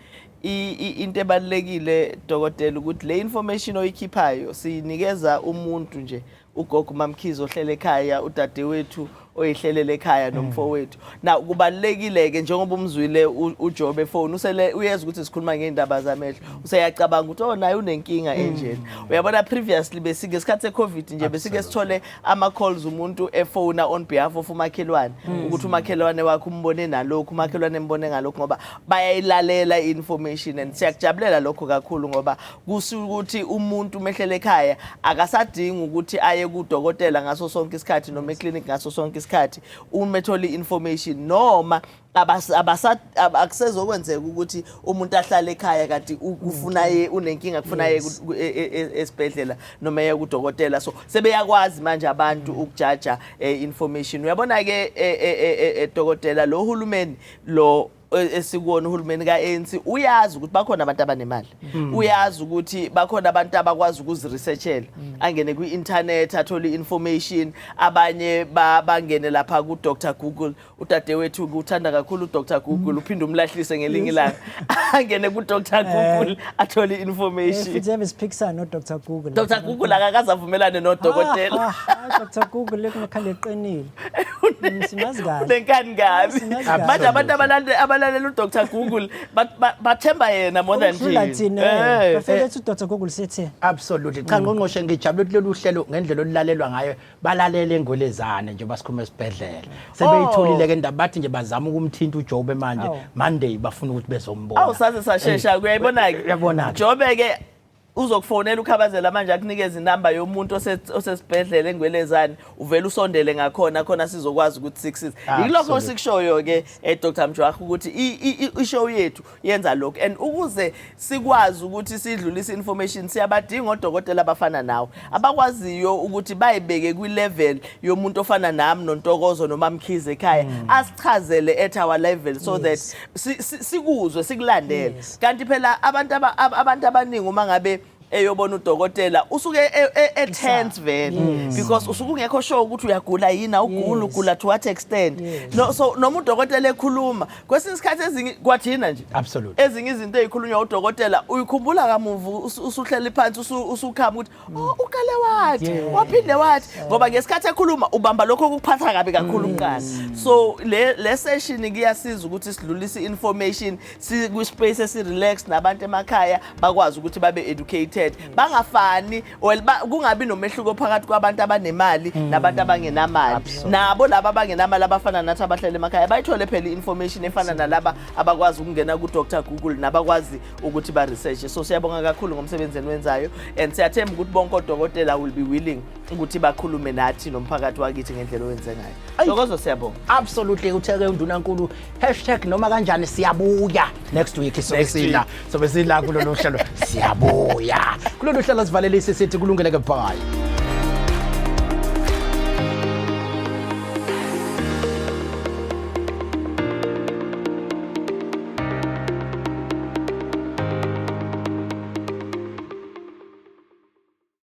into ebalulekile dokotela ukuthi le information oyikhiphayo siyinikeza umuntu nje, ugogo Mamkhize ohlele ekhaya, udadewethu oyihlelele ekhaya nomfowethu. Now kubalulekile ke, njengoba umzwile uJobe efone, usele uyeza ukuthi sikhuluma ngeindaba zamehlo, useyacabanga ukuthi oh, naye unenkinga enjena. Uyabona, previously besike ngesikhathi seCovid nje besike sithole ama calls, umuntu efona on behalf of umakhelwane, ukuthi umakhelwane wakhe umbone nalokhu, umakhelwane embone ngalokhu, ngoba bayayilalela i-information. And siyakujabulela lokho kakhulu, ngoba kusuke ukuthi umuntu mehlele ekhaya akasadingi ukuthi aye kudokotela ngaso sonke isikhathi noma eclinic ngaso sonke isikhathi, uma ethola i-information noma akusezokwenzeka ukuthi umuntu ahlale ekhaya kanti kufuna ye unenkinga, kufuna ye esibhedlela noma eye kudokotela. So sebeyakwazi manje abantu ukujaja information. Uyabona ke dokotela, lo hulumeni lo esikuwona, uhulumeni ka-ANC, uyazi ukuthi bakhona abantu abanemali, uyazi ukuthi bakhona abantu abakwazi ukuziresearchela, angene kwi-internet athole i-information, abanye bangene lapha ku-Dr Google. Udadewethu uthanda kakhulu uDr Google, uphinde umlahlise ngelinye ilanga, angene ku-Dr Google athole i-information. Futhi ebe siphikisana no-Dr Google. Dr Google akakaze avumelane nodokotela. Ah, ah, ah, Dr Google kunekhala eqinile. Simazi kahle. Unenkani kabi. Simazi kahle. Manje abantu abalalela uDr Google bathemba yena more than Ukudlula thina. thina. Bafike bethi uDr Google sethe. Absolutely. Cha Ngqongqoshe, ngijabule ukuthi lolu hlelo ngendlela olulalelwa ngayo, balalele engwelezane nje basikhuluma esibhedlela. Sebeyitholile ke indaba, bathi nje bazama ukumthinta uJobe manje. Awu. Monday bafuna ukuthi bezombona. Awu, saze sashesha, uyayibona-ke. Uyabona-ke. Jobe ke uzokufonela ukhabazela manje, akunikeze inamba yomuntu osesibhedlela engwelezane, uvele usondele ngakhona khona sizokwazi ukuthi sikusize. Yilokho sikushoyo ke Dr Mjwaha, ukuthi i-show yethu yenza lokho, and ukuze sikwazi ukuthi sidlulise information siyabadinga odokotela abafana nawe, abakwaziyo ukuthi bayibeke kwi-level yomuntu ofana nami noNtokozo noma Mkhize ekhaya, asichazele at our level so that sikuzwe, sikulandele. Kanti phela abantu abaningi uma ngabe Eyobona udokotela usuke e-tense vele because usuke ungekho sure ukuthi uyagula yini, awuguli, ugula to what extent. No, so noma udokotela ekhuluma kwesinye isikhathi, ezinye kwathina nje, ezinye izinto ey'khulunywa udokotela uyikhumbula kamuva usuhleli phansi, usukhama ukuthi, "Oh, uqale wathi, waphinde wathi," ngoba ngesikhathi ekhuluma ubamba lokho okuphatha kabi kakhulu kuqala. So le session kuyasiza ukuthi sidlulise i-information kwi-space esi-relax, nabantu emakhaya bakwazi ukuthi babe educated, bangafani, well, kungabi nomehluko phakathi kwabantu abanemali nabantu abangenamali. Nabo laba abangenamali abafana nathi abahlala emakhaya bayithole phela i-information efana nalaba abakwazi ukungena ku-Dr Google nabakwazi ukuthi ba-research. So siyabonga kakhulu ngomsebenzi eniwenzayo and siyathemba ukuthi bonke odokotela will be willing ukuthi bakhulume nathi nomphakathi wakithi ngendlela owenze ngayo. Ntokozo, siyabonga. Absolutely. Utheke undunankulu #, noma kanjani siyabuya next week. Sobe Next week. sila, sobe sila kulolu hlelo, siyabuya kulolu hlelo. Sivalelise sithi kulungele ke, bye.